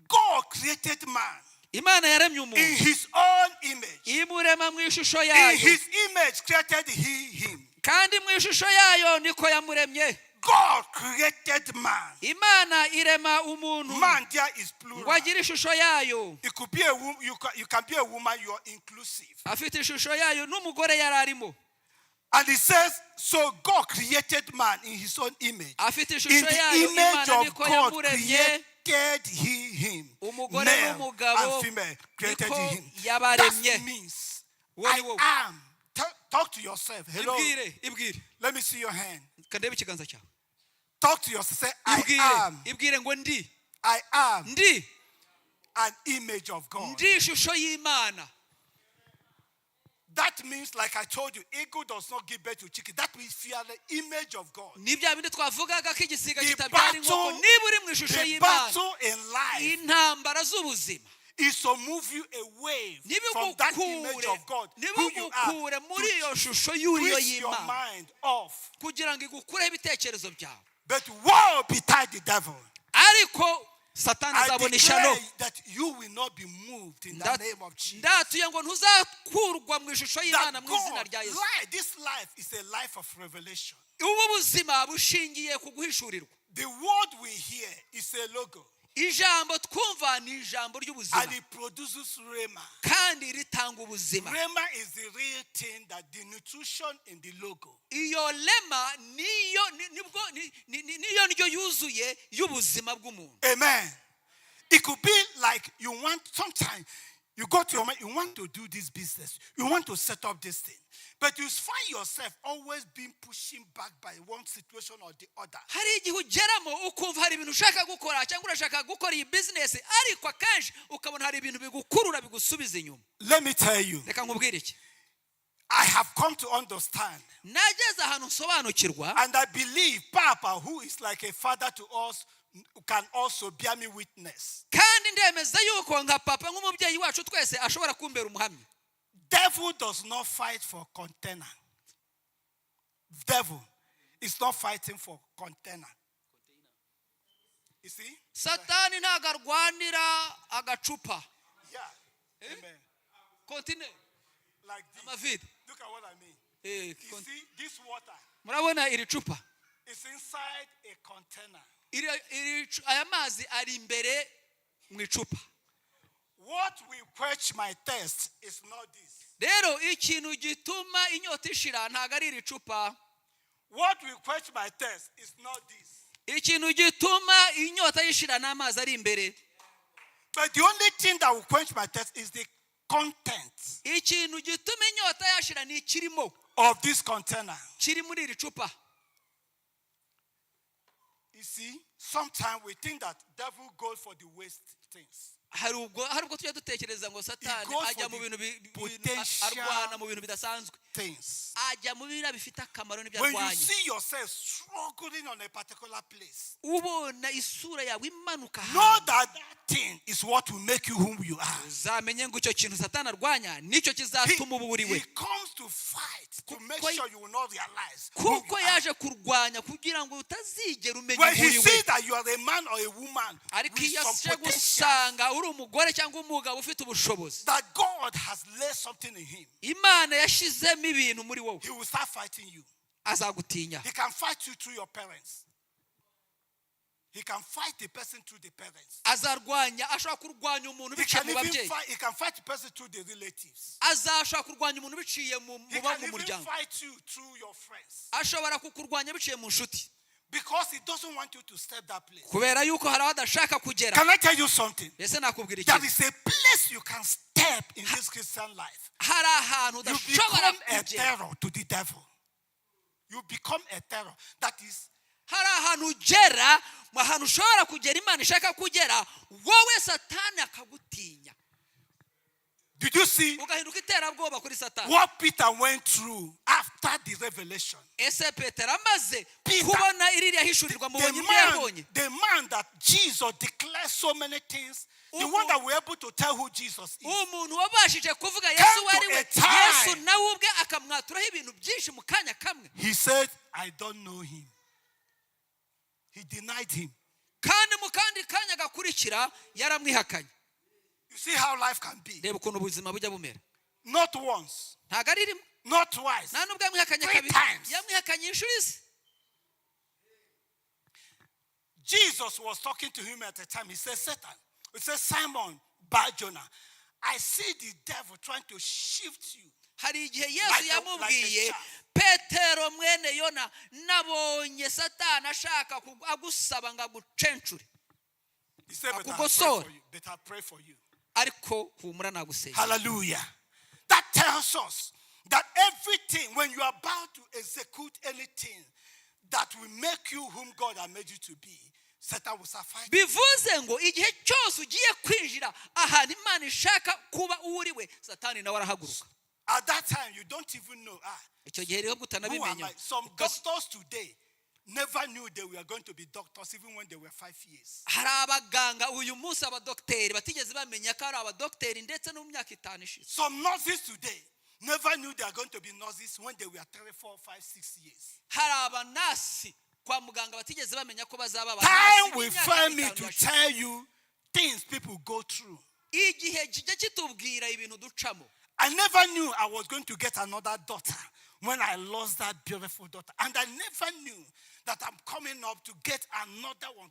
God created man. Imana yaremye in umuntu his own image. Imurema mu ishusho In yayo. his image created he him. Kandi mu ishusho yayo niko yamuremye. God created man. Imana irema umuntu Man there is ngo plural. agire ishusho yayo. It could be a woman, you can be a woman, you are inclusive. Afite ishusho yayo n'umugore yari arimo. And it says, so God created man in his own image. Afite In ishusho the yayo image Imana of niko God yamuremye. Created he him. Umugore Male n'umugabo and female created niko he him. yabaremye. That means Uwo I ni wowe. am. Talk to yourself. Hello. Ibwire, ibwire. Let me see your hand. Kandebe ikiganza cyawe. Talk to yourself. Say, I Ibwire, am. ibwire ngo ndi I am ndi an image of God. Ndi ishusho y'Imana. That means, like I told you, eagle does not give birth to chicken. That means you are the image of God. Ni bya bindi twavugaga ko igisiga The kitabyara inkoko. Niba uri mu ishusho The y'Imana, battle in life intambara z'ubuzima is to move you away from that image ntibigukure of God, who you are, ntibigukure muri to iyo shusho y'uriyo twist your y'Imana mind off. kugira ngo igukureho ibitekerezo byawe. But woe betide the devil. Ariko Satani I azabona ishyano. Declare that you will not be moved in the name of Jesus. Ndatuye ngo ntuzakurwa mu ishusho y'Imana That mu izina God, rya Yesu. life, this life is a life of revelation. Ubu buzima bushingiye ku guhishurirwa. The word we hear is a logo, Ijambo twumva ni ijambo ry'ubuzima and it produces rhema. kandi ritanga ubuzima. Rhema is the real thing, that the nutrition in the logo. Iyo rhema niyo nibwo niyo ndyo yuzuye y'ubuzima bw'umuntu. Amen. It could be like you want, sometimes you go to your mind, you want to do this business, you want to set up this thing, but you find yourself always being pushing back by one situation or the other. Hari igihe ugeramo ukumva hari ibintu ushaka gukora cyangwa urashaka gukora iyi bizinesi ariko akenshi ukabona hari ibintu bigukurura bigusubiza inyuma. Let me tell you, Reka nkubwire iki. I have come to understand, Nageze ahantu nsobanukirwa and I believe Papa, who is like a father to us, can also bear me witness. Kandi ndemeza yuko nka papa nk'umubyeyi wacu twese ashobora kumbera umuhamya. Devil does not fight for container. Devil is not fighting for container. You see? Satani ntabwo arwanira agacupa. Yeah. Amen. Container. Like this. Amavide. Look at what I mean. Eh, You see, this water murabona iri cupa is inside a container. Aya mazi ari imbere mu icupa. What will quench my thirst is not this. Rero ikintu gituma inyota ishira ntabwo ari iri cupa. What will quench my thirst is not this. Ikintu gituma inyota yishira ni amazi ari imbere. But the only thing that will quench my thirst is the content Ikintu gituma inyota yashira ni ikirimo of this container. Kiri muri iri cupa. You see, sometimes we think that devil goes for the waste things. Hari ubwo tujya dutekereza ngo Satani He goes ajya for mu the bintu potential arwana mu bintu bidasanzwe. things. Ajya mu biriya bifite akamaro n'ibyo When you arwanya. see yourself struggling on a particular place, Ubona isura yawe imanuka know ahantu that that thing is what will make you whom you are. uzamenye ngo icyo kintu Satani arwanya nicyo He, kizatuma uba uriwe. he comes to fight to make Kuko- sure you will not realize who kuko you are. yaje kurwanya kugira ngo utazigera umenya When he uriwe. sees that you are a man or a woman Ariko with iyo some aje potential, gusanga uri umugore cyangwa umugabo ufite ubushobozi that God has laid something in him, Imana yashizemo ibintu muri wowe he will start fighting you. azagutinya. He can fight you through your parents. He can fight the person through the parents. Azarwanya ashobora kurwanya umuntu He biciye can mu even babyeyi. fight, he can fight the person through the relatives. Azashobora kurwanya umuntu biciye mu He mu bo can mu even muryango. fight you through your friends. Ashobora kukurwanya biciye mu nshuti. Because he doesn't want you to step that place. Kubera yuko hari aho adashaka kugera. Can I tell you something? Ese nakubwira There ikintu? is a place you can step in this Christian life. Hari ahantu You udashobora become a kugera. terror to the devil. You become a terror. That is, Hari ahantu ugera mu ahantu ushobora kugera Imana ishaka kugera wowe Satani akagutinya. Did you see Ugahinduka iterabwoba kuri Satani. what Peter went through after the revelation? Ese Petero amaze Peter, kubona iriya hishurirwa The mubonye ibyo man, yabonye the man that Jesus declared so many things, the Umu- one that were able to tell who Jesus is, umuntu wabashije kuvuga Yesu Came uwo ari to we a time. Yesu nawe ubwe akamwaturaho ibintu byinshi mu kanya kamwe he said, "I don't know him." He denied him. Kandi mu kandi kanya gakurikira yaramwihakanye. You see how life can be. Reba ukuntu ubuzima bujya bumera. Not once, Ntabwo ari rimwe, not twice. nta nubwo yamwihakanye Three kabiri, times. yamwihakanye inshuro izi. Jesus was talking to him at the time. He said, "Satan," he said, "Simon Bar-Jonah, I see the devil trying to shift you." Hari igihe Yesu Like a yamubwiye, chaff. Petero mwene Yona, nabonye Satani ashaka agusaba ngo agucencure. He said, "But I pray Akugosora. for you. But I pray for you." Ariko humura, nagusenga. Hallelujah. That tells us that everything, when you are about to execute anything that will make you whom God has made you to be, Satan will start fighting. Bivuze ngo igihe cyose ugiye kwinjira ahantu Imana ishaka kuba uwo uri we, Satani nawe arahaguruka. At that time, you don't even know. Ah, Icyo gihe rero who am utanabimenya. I? Some doctors today never knew they were going to be doctors even when they were 5 years. Hari abaganga uyu munsi, abadogiteri batigeze bamenya ko ari abadogiteri ndetse no mu myaka 5 ishize. Some nurses today never knew they are going to be nurses when they were 3, 4, 5, 6 years. Hari abanasi kwa muganga batigeze bamenya ko bazaba Time abanasi will b'imyaka fail me 5 to yashize. tell you things people go through. Igihe kijya kitubwira ibintu ducamo. I never knew I was going to get another daughter when I lost that beautiful daughter. And I never knew that I'm coming up to get another one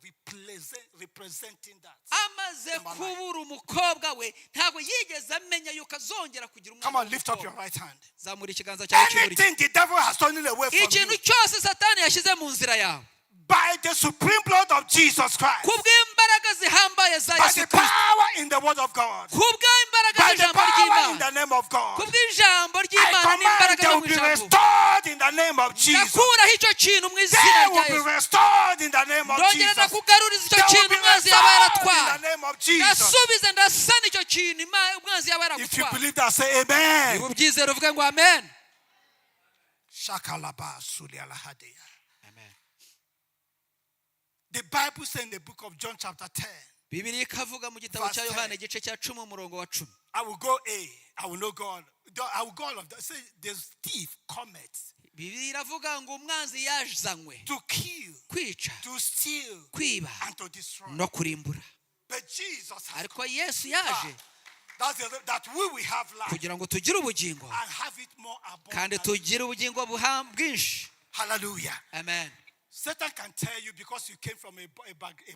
representing that. Amaze In my life. kubura umukobwa we, ntabwo yigeze amenya yuko azongera kugira Come umwana on, lift up your w'umukobwa. right hand. Zamura ikiganza cyawe cy'iburyo. Anything the devil has stolen away from Ikintu you, cyose Satani yashyize mu nzira yawe, by the supreme blood of Jesus Christ, kubw'imbaraga zihambaye za by Yesu the Kirisito, power in the word of God, kubw'imbaraga by the z'ijambo power in ry'Imana, the name of God, kubw'ijambo I ry'Imana command n'imbaraga they zo will mu be ijambo, restored in the name of Jesus. ndakuraho icyo kintu mu izina They rya will be Yesu. restored in the name of Ndongera Jesus. ndakugaruriza icyo They will kintu be umwanzi yaba restored in yaratwaye. the name of Jesus. Ndasubiza, ndasana icyo kintu umwanzi yaba If you yaragutwaye. believe that, say amen. Niba ubyizera uvuge ngo amen. Shakalaba sulialahadeya. The Bible says in the book of John, chapter 10, Bibiliya ikavuga mu gitabo verse cya 10. Yohana igice cya 10 umurongo wa 10. I will go A. I will know God. I will go all of that. Say, the thief cometh Bibiliya iravuga ngo umwanzi yazanywe to kill, kwica, to steal, kwiba and to destroy. no kurimbura. But Jesus has Ariko Yesu yaje that we will have life kugira ngo tugire ubugingo and have it more kandi abundantly. tugire ubugingo bwinshi. Hallelujah. Amen. Satan can tell you because you came from a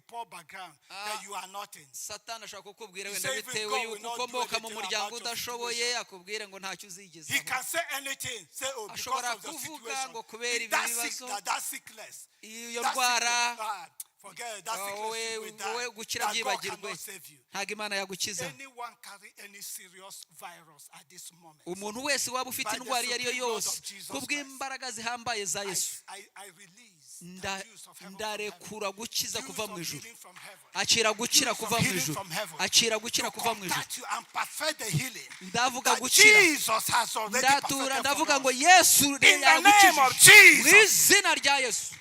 poor background that you are nothing. Satani ashobora kukubwira He wenda said even bitewe God will yuko not do ukomoka mu anything muryango about your udashoboye, situation. akubwire ngo ntacyo He uzigezaho. can say anything. Say, oh, because Ashobora of the kuvuga situation. ngo kubera That, ibi sick, bibazo, that sickness. iyo That ndwara, sickness. Ah, forget that sickness. wowe You will die. wowe gukira That God byibagirwe, cannot save you. ntabwo Imana yagukiza. Anyone carry any serious virus at this moment, Umuntu wese waba ufite by the indwara iyo ari yo supreme blood yose, of Jesus kubw'imbaraga zihambaye za Yesu, I release the juice of heaven from heaven. ndarekura gukiza Juice kuva mu of ijuru. healing from heaven. Akira gukira Juice of kuva mu healing ijuru. from heaven. Akira gukira To kuva mu ijuru. contact you and perfect the healing Ndavuga that gukira. Jesus has already Ndatura, perfected ndavuga for ngo us. Yesu In the name of yagukijije mu Jesus. izina rya Yesu.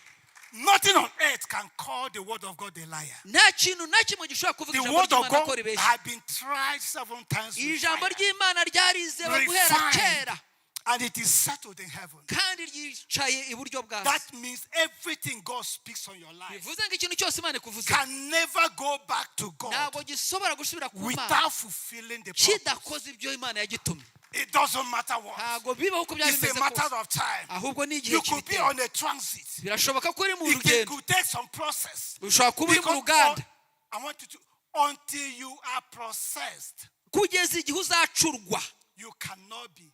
Nothing on earth can call the word of God a liar. Nta kintu na kimwe gishobora kuvuga The ijambo word of ry'Imana ko God ribeshya. had been tried seven times with Ijambo fire, ry'Imana ryarizewe guhera refined, kera, and it is settled in heaven. kandi ryicaye iburyo bwa Se. That means everything God speaks on your life Bivuze ngo ikintu cyose Imana ikuvuze can never go back to God ntabwo gishobora gusubira ku Mana without fulfilling the purpose. kidakoze ibyo Imana yagitumye. It doesn't matter what. Ntabwo bibaho uko byaba It's a bimeze matter kose, of time. ahubwo ni igihe You could be kibitera. on a transit. Birashoboka ko uri mu It rugendo, could take some process. ushobora kuba uri mu Because ruganda. I want you to, until you are processed, Kugeza igihe uzacurwa, you cannot be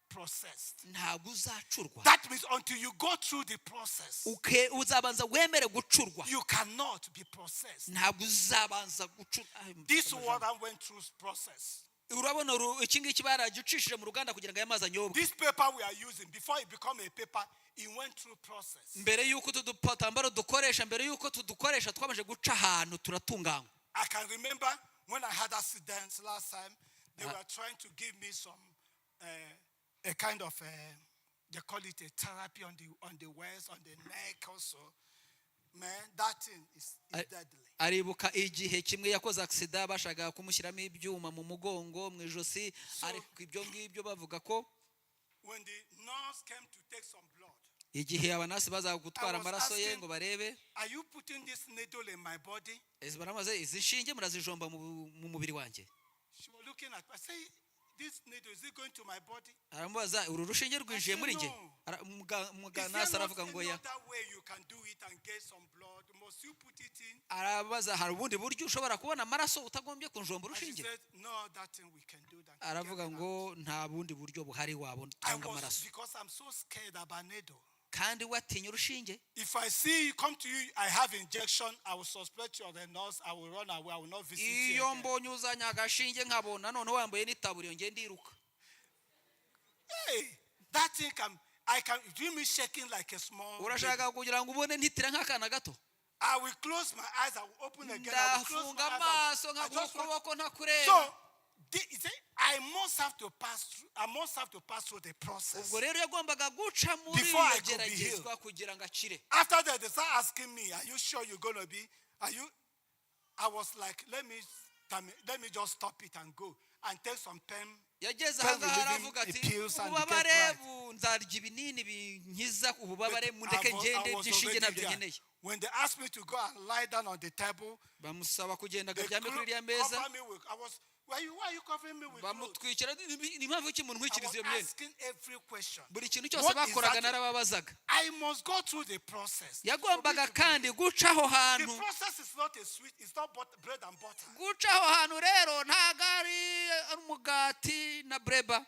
processed. ntabwo uzacurwa. That means until you go through the process, Uzabanza wemere gucurwa. you cannot be processed. Ntabwo uzabanza gucurwa. This water went through process. Urabona iki ngiki baragicishije mu ruganda kugira ngo aya mazi anyobwe. This paper we are using, before it become a paper, it went through process. Mbere y'uko utu dutambaro dukoresha, mbere y'uko tudukoresha, twabanje guca ahantu turatunganywa. I can remember when I had accidents last time, they were trying to give me some, a kind of, they call it a therapy on the waist, on the neck also. Man, that thing is deadly. Aribuka igihe kimwe yakoze accident, bashakaga kumushyiramo ibyuma mu mugongo, mu ijosi, ariko ibyo ngibyo bavuga ko When the nurse came to take some blood, igihe abanasi bazaga gutwara I was amaraso ye asking, ngo barebe, "Are you putting this needle in my body?" Izi baramaze, izi nshinge murazijomba mu mubiri wanjye? She was looking at me. I say, "This needle, is it going to my body?" Aramubaza uru rushinge rwinjiye muri njye? Is there Nurse not aravuga ngo any ya. other way you can do it and get some blood? Must you put it in? Arabaza hari ubundi buryo ushobora kubona amaraso utagombye kunjomba And she urushinge? said, "No, that thing we can do that. Aravuga Get it out." ngo nta bundi buryo buhari wabona I utanga was, amaraso. Because I'm so scared about needle. Kandi we atinya urushinge. If I see you come to you, I have injection, I will suspect you are the nurse, I will run away, I will not visit you Iyo again. Mbonye uzanye agashinge nkabona noneho wambaye n'itaburiyo nge ndiruka. Hey, that thing can, I can, do me shaking like a small baby. Urashaka kugira ngo ubone ntitira nk'akana gato. I will close my eyes, I will open again, I will close my Ndafunga eyes. Amaso I nkaguha just want ukuboko ntakureba. So, you see, I must have to pass through the process. Ubwo rero yagombaga guca muri Before I iyo could be geragezwa kugira ngo akire. After that, they start asking me, "Are you sure you're going to be? Are you?" I was like, "Let me just stop it and go and take some pain." Yageze Pain ahangaha relieving aravuga ati pills and ububabare get right. nzarya ibinini binkiza ububabare mundeke I ngende was by'inshinge already ntabyo there. nkeneye. When they asked me to go and lie down on the table, Bamusaba kugenda they akaryame kuri iriya meza. cover me with, I was, why are you covering me with clothes? Bamutwikira ni impamvu ki umuntu I ntwikiriza was iyo myenda? Asking every question. Buri kintu cyose What is bakoraga that? narababazaga. I must go through the process. Yagombaga kandi guca aho The hantu. Process is not a sweet, it's not bread and butter. Guca aho hantu rero ntabwo ari umugati na breba.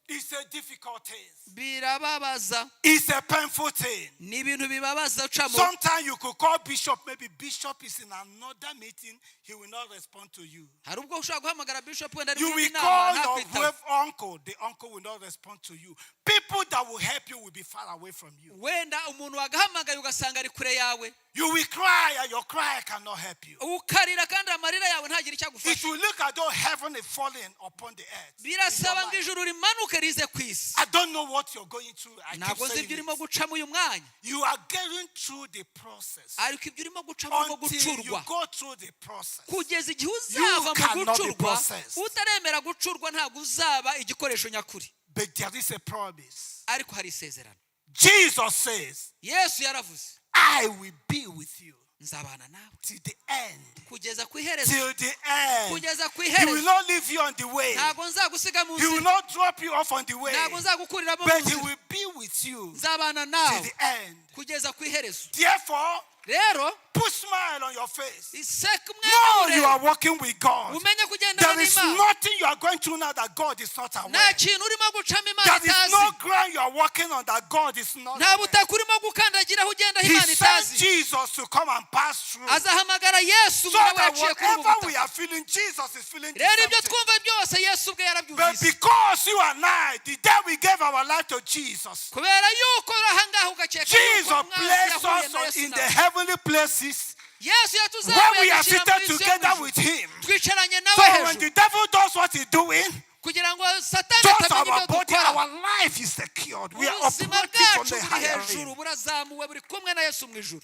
It's a difficult thing. Birababaza. It's a painful thing. Ni ibintu bibabaza ucamo. Sometimes you could call Bishop, maybe Bishop is in another meeting, he will not respond to you. Hari ubwo ushobora guhamagara bishop wenda ari You muri will indi nama call your ntakwitaba. brave uncle, the uncle will not respond to you. People that will help you will be far away from you. Wenda umuntu wagahamagaye ugasanga ari kure yawe. You will cry, and your cry cannot help you. Ukarira kandi amarira yawe ntagire icyo It agufasha. Will look as though heaven is falling upon the earth in your Birasaba ngo life. ijuru rimanuke rize ku isi. I don't know what you're going through. I keep Ntabwo nzi saying ibyo urimo it. Gucamo uyu mwanya. You are going through the process. Ariko ibyo urimo gucamo urimo Until you gucurwa. Go through the process. Kugeza igihe uzava mu Cannot be gucurwa processed. utaremera gucurwa ntabwo uzaba igikoresho nyakuri. But there is a promise. Ariko hari isezerano. Jesus says, Yesu yaravuze "I will be with you nzabana nawe till the end." Kugeza ku iherezo. Till the end. Kugeza ku He will iherezo. Not leave you on the way. Ntabwo nzagusiga mu He will nzira. Not drop you off on the way. Ntabwo nzagukuriramo mu But he nzira. Will be with you Nzabana till nawe the end. Kugeza ku iherezo. Therefore, Rero put smile on your face. Iseka No, you umwenyure. Are walking with God. Umenye kugendana There is n'Imana. Nothing you are going through now that God is not Nta aware. kintu urimo gucamo Imana There is itazi. No ground you are walking on that God is not Nta aware. butaka urimo gukandagiraho ugendaho He Imana sent itazi. Jesus to come and pass through. Azahamagara Yesu So nawe that yaciye kuri ubu whatever we butaka. Are feeling, Jesus is feeling the Rero same ibyo thing. twumva byose Yesu ubwe But yarabyumvise. Because you and I, the day we gave our life to Jesus, Kubera yuko uri ahangaha ugakeka yuko Jesus umwanzi placed yahuye us na Yesu in the nawe. Heavenly places Yesu where yatuzamuye we are adushyira seated mu isi yo mu together ijuru. With Him. Twicaranye nawe So when hejuru the devil does what he's doing, kugira ngo Satani just atamenya our ibyo body, dukora. Our life is secured. We are Ubuzima operating from bwacu the buri higher hejuru realm. Burazamuwe buri kumwe na Yesu mu ijuru.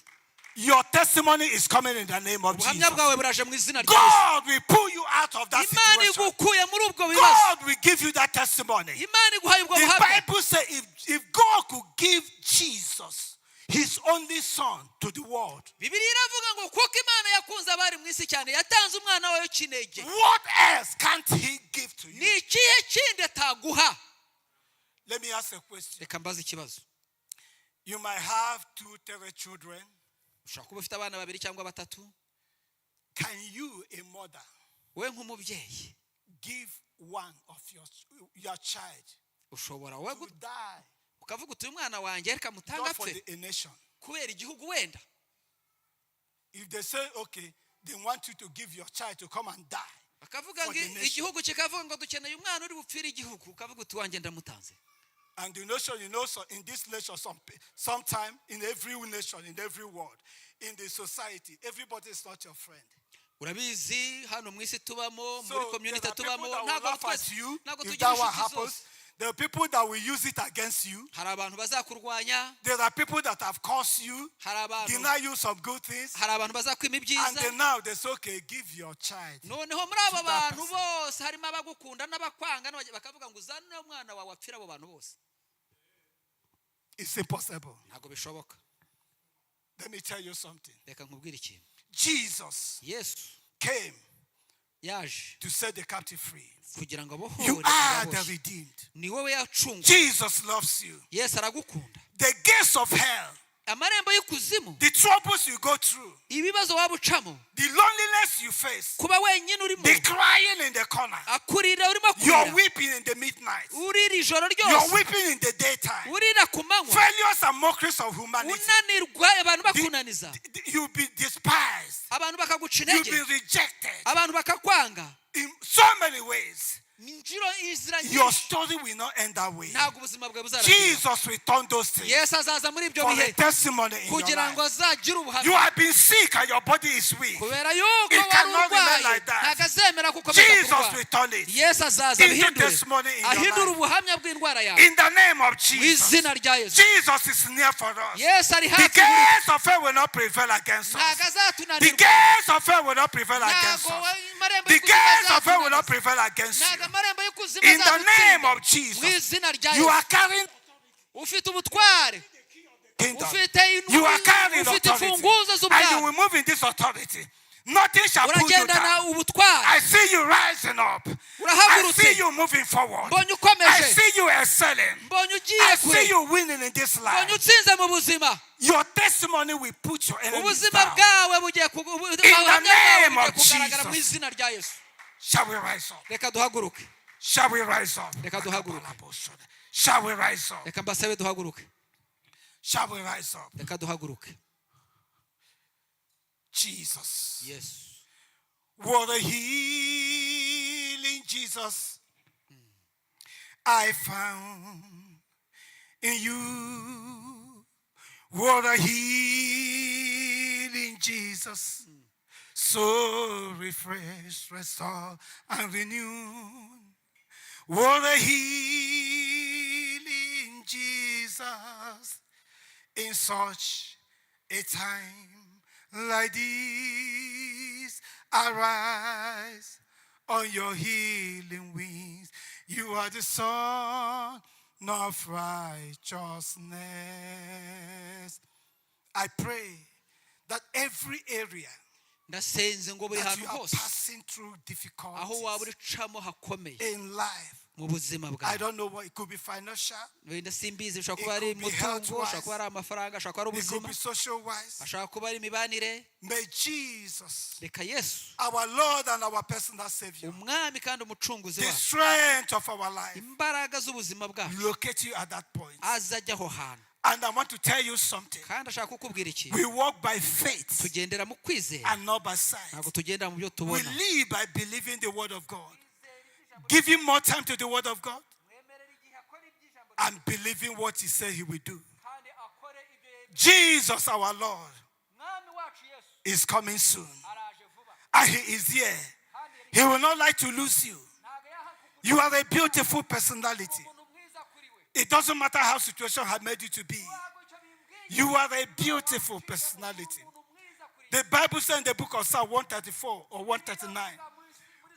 Your testimony is coming in the name of Ubuhamya Jesus. bwawe buraje mu izina rya Yesu. God will pull you out of that Imana situation. igukuye muri ubwo bibazo. God will give you that testimony. Imana iguhaye ubwo The buhamya. Bible says if God could give Jesus, his only son, to the world, Bibiliya iravuga ngo kuko Imana yakunze abari mu isi cyane yatanze umwana wayo kinege what else can't he give to you? ni ikihe kindi ataguha? Let me ask a question. Reka mbaze ikibazo. You might have two, three children. Ushobora kuba ufite abana babiri cyangwa batatu. Can you, a mother, We nk'umubyeyi give one of your child ushobora wowe to die ukavuga uti uyu mwana wanjye reka mutange just for apfe a nation? Kubera igihugu wenda? If they say, okay, they want you to give your child to come and die Bakavuga for ngo the nation. Igihugu kikavuga ngo dukeneye umwana uri bupfire igihugu ukavuga uti wanjye ndamutanze. And the nation, so in this nation, sometime in every nation, in every world, in the society, everybody is not your friend. Urabizi hano mu isi tubamo So muri there community are people tubamo that will ntabwo laugh twese at you ntabwo if tugira that one inshuti happens. zose. There are people that will use it against you. Hari abantu bazakurwanya. There are people that have caused you, Hari abantu deny you some good things. hari abantu bazakwima And ibyiza. then now they say, "Okay, give your child Noneho muri abo to that bantu person." bose harimo abagukunda n'abakwanga bakavuga ngo uzane umwana wawe apfire abo bantu bose. It's impossible. Ntabwo bishoboka. Let me tell you something. Reka nkubwire ikintu. Jesus Yesu came Yaje to set the captive free. Kugira ngo You abohore are the ababoshye. Redeemed. Ni wowe yacunguye. Jesus loves you. Yesu aragukunda. The gates of hell, Amarembo y'ikuzimu, the troubles you go through, ibibazo waba ucamo, the loneliness you face, kuba wenyine urimo, the crying in the corner, akurira urimo you're kurira, weeping in the midnight, urira ijoro you're ryose, weeping in the daytime, urira ku manywa, failures and mockeries of humanity. Unanirwa abantu bakunaniza, You'll be despised, abantu bakaguca you'll intege, be rejected abantu bakakwanga in so many ways. Inshuro inzira Your nyinshi. Story will not end that way. Ntabwo ubuzima bwawe buzarangira. Jesus will turn those things Yesu azaza muri ibyo for bihe a testimony in your kugira ngo life. azagire You ubuhamya. have been sick and your body is weak. Kubera yuko It wari cannot remain urwaye, like that. ntabwo azemera ko ukomeza Jesus kurwara. will turn it Yesu azaza into abihindure, testimony in your ahindure life. Ubuhamya bw'indwara yawe. In the name of Mu Jesus. izina rya Yesu. Jesus is near for us. Yesu ari The hafi kuri gates of hell will not prevail against us. Ntabwo The azatunanirwa. Gates of hell will not prevail against Ntabwo us. amarembo The y'ikuzimu gates of hell will not azatunaniza. Prevail against Ntabwo you. amarembo y'ikuzimu In the name azadutsinda. Of Jesus. Mu izina rya You Yesu. Are carrying Ufite ubutware. Kingdom. Ufite You are carrying ufite authority. imfunguzo And you z'ubwami. Will move in this authority. Nothing shall pull you Uragendana down. ubutware. I see you rising up. I Urahagurutse. See you moving forward. Mbonye I ukomeje. See you excelling. Mbonye ugiye I kure. See you winning in this Mbonye life. utsinze mu buzima. Your testimony will put your enemies Ubuzima down. Bwawe bugiye ku- In the ubuhamya bwawe name bugiye of kugaragara mu Jesus. izina rya Yesu. Shall we rise up? Reka duhaguruke. Shall we rise up? Reka duhaguruke. Shall we rise up? Reka mbasabe duhaguruke. Shall we rise up? Reka duhaguruke. Jesus. Yesu. What a healing Jesus I found in you. What a healing Jesus. So refreshed, restore, and renewed. What a healing Jesus in such a time like this. Arise on your healing wings. You are the Sun of Righteousness. I pray that every area Ndasenze ngo buri that hantu you are hose passing through aho waba difficulties uricamo hakomeye in life, mu buzima I bwawe. Don't know what it could be, financial, Wenda simbizi, bishobora it kuba ari could be umutungo, health-wise, ashobora kuba ari amafaranga, ashobora kuba ari it could ubuzima, be social wise. Ashobora kuba ari imibanire. May Jesus, Reka Yesu, our Lord and our personal Savior, umwami kandi umucunguzi the wacu, strength of our life, imbaraga z'ubuzima bwacu, locate you at that point. Azajya aho hantu. And I want to tell you something. Kandi ashaka kukubwira ikintu. We walk by faith Tugendera mu kwizera, and not by sight. Ntabwo tugendera mu byo We tubona. Live by believing the word of God. Giving more time to the word of God and believing what He said He will do. Jesus, our Lord, is coming soon. And He is here. He will not like to lose you. You are a beautiful personality. It doesn't matter how situation has made you to be. You are a beautiful personality. The Bible says in the book of Psalm 134 or 139,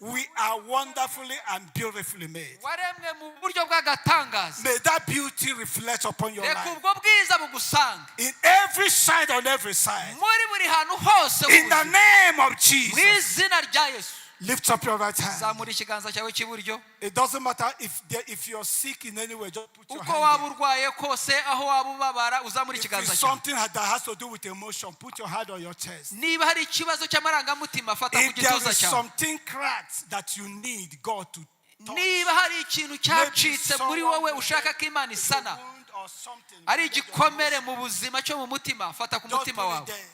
we are wonderfully and beautifully made. Waremwe mu buryo bw'agatangaza. May that beauty reflect upon your Reka life. Ubwo bwiza bugusanga. In every side, on every side. Muri buri hantu hose mu In the buzima. Name of Mu Jesus. Izina rya Yesu. Lift up your right hand. Zamura ikiganza cyawe cy'iburyo. It doesn't matter if you're sick in any way, just put your Uko waba hand there. urwaye kose, aho waba ubabara, uzamura If ikiganza it's cyawe. Something that has to do with emotion, put your hand on your chest. Niba hari ikibazo cy'amarangamutima, fata ku If there gituza is cyawe. Something cracked that you need God to touch, Niba hari ikintu cyacitse muri wowe ushaka ko Imana isana, wound or something, ari igikomere mu buzima cyo mu mutima, fata ku just mutima put wawe. It there.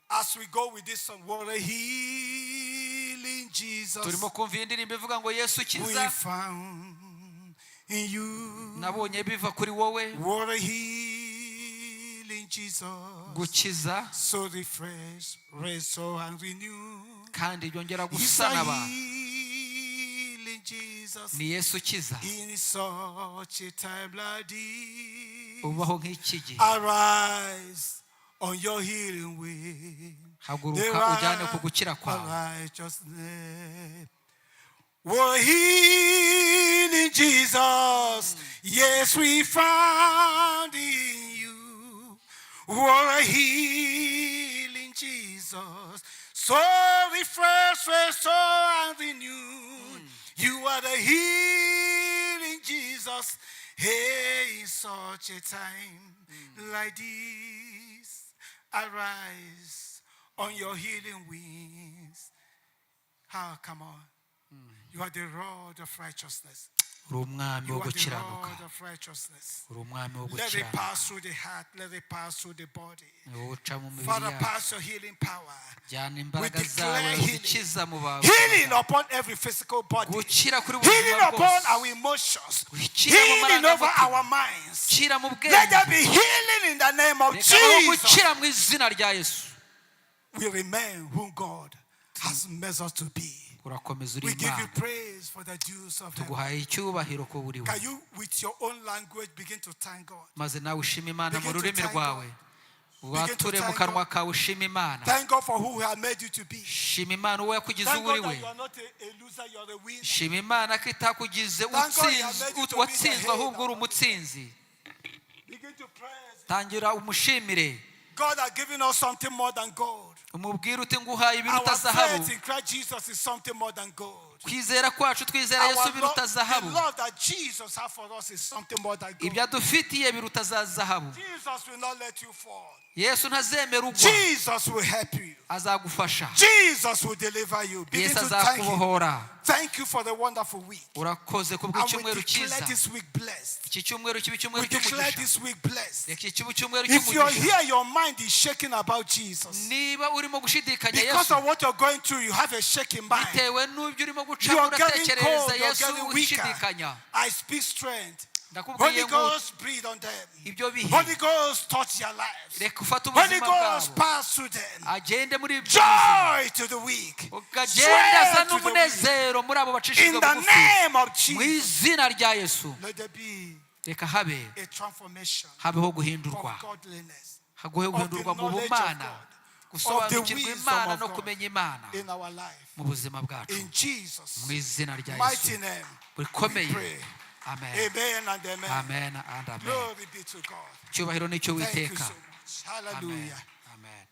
As we go with this song, what a healing Jesus Turimo kumva iyi ndirimbo ivuga ngo Yesu we ukiza found in you. Nabonye biva kuri wowe. What a healing Jesus. Gukiza. So refresh, restore, and renew. Kandi byongera He's gusana a abantu. Healing Jesus. Ni Yesu ukiza. In such a time like this, Ubaho nk'iki gihe, arise on your healing wing. Haguruka ujyane ku gukira kwawe. Righteousness. We're healing Jesus. Yes, we found in you. We're healing Jesus. Jesus. So refreshed, restored, and renewed. You are the healing Jesus. Hey, in such a time like this, arise on your healing wings. Ah, come on. You are the rod of righteousness. Uri umwami You wo are the gukiranuka. rod of righteousness. Uri umwami wo Let it gukiranuka. pass through the heart. Let it pass through the body. Ni wowe uca mu mibiri Father, yacu. Pass your healing power. Jyana imbaraga We zawe declare healing. zikiza mu bawe. Healing upon every physical body. Gukira kuri Healing buzima upon bwose. our emotions. Gukira mu Healing over marangamutima. our minds. Gukira mu Let there bwenge. be healing in the name of Reka habeho Jesus. gukira mu izina rya Yesu. We remain whom God has made us to be. Urakomeza uri We give you Imana. Praise for the dews of heaven. Tuguhaye icyubahiro ko buri we. Can you, with your own language, begin to thank God? Maze nawe ushima Imana mu Begin to rurimi thank rwawe. Begin to Wature mu thank kanwa God. kawe ushima Imana. Thank God for who He has made you to be. Shima Imana uwo yakugize Thank uwo uri God we. that you are not a loser, you are a winner. Shima Imana ko itakugize Thank God he has made you to be the watsinzwe head. ahubwo uri umutsinzi. Begin to praise. Tangira umushimire. God has given us something more than gold. Umubwire uti nguhaye ibiruta Our zahabu. faith in Christ Jesus is something more than gold. Kwizera kwacu twizera Our Yesu love, biruta the zahabu. Love that Jesus has for us is something more than gold. Ibyo adufitiye biruta za zahabu. Jesus will not let you fall. Yesu ntazemera ugwa. Jesus will help you. Azagufasha. Jesus will deliver you. Begin Yesu to thank Him. azakubohora. Thank you for the wonderful week. Urakoze ku And we bw'icyumweru declare cyiza. This week blessed. Iki cyumweru kiba icyumweru We declare cy'umugisha. this week blessed. Reka iki kibe icyumweru If you're cy'umugisha. here, your mind is shaking about Jesus. Niba urimo gushidikanya Because Yesu of what you're going through, you have a shaking mind. bitewe n'ibyo urimo gucamo You're getting uratekereza cold, you're Yesu getting weaker. ushidikanya. I speak strength. Ndakubwiye Holy ngo Ghost, breathe on them. ibyo bihe Holy Ghost, touch their lives. reka ufate Holy ubuzima Ghost, bwabo pass through them. agende muri ibyo buzima. Joy to the weak. Ukagenda Strength azana to the weak. umunezero muri abo bacishijwe In the bugufi name of mu Jesus, izina rya Yesu. Let there be Reka habe a transformation habeho of guhindurwa godliness haguhe of the guhindurwa mu knowledge of bumana God, gusobanukirwa of the wisdom Imana of no God kumenya Imana in our life. mu buzima bwacu. In Jesus' Mu izina rya mighty Yesu name, we rikomeye. Pray. Amen. Amen and amen. Amen and amen. Glory be to God. Icyubahiro ni Thank you icy'Uwiteka. so much. Amen. Hallelujah. Amen.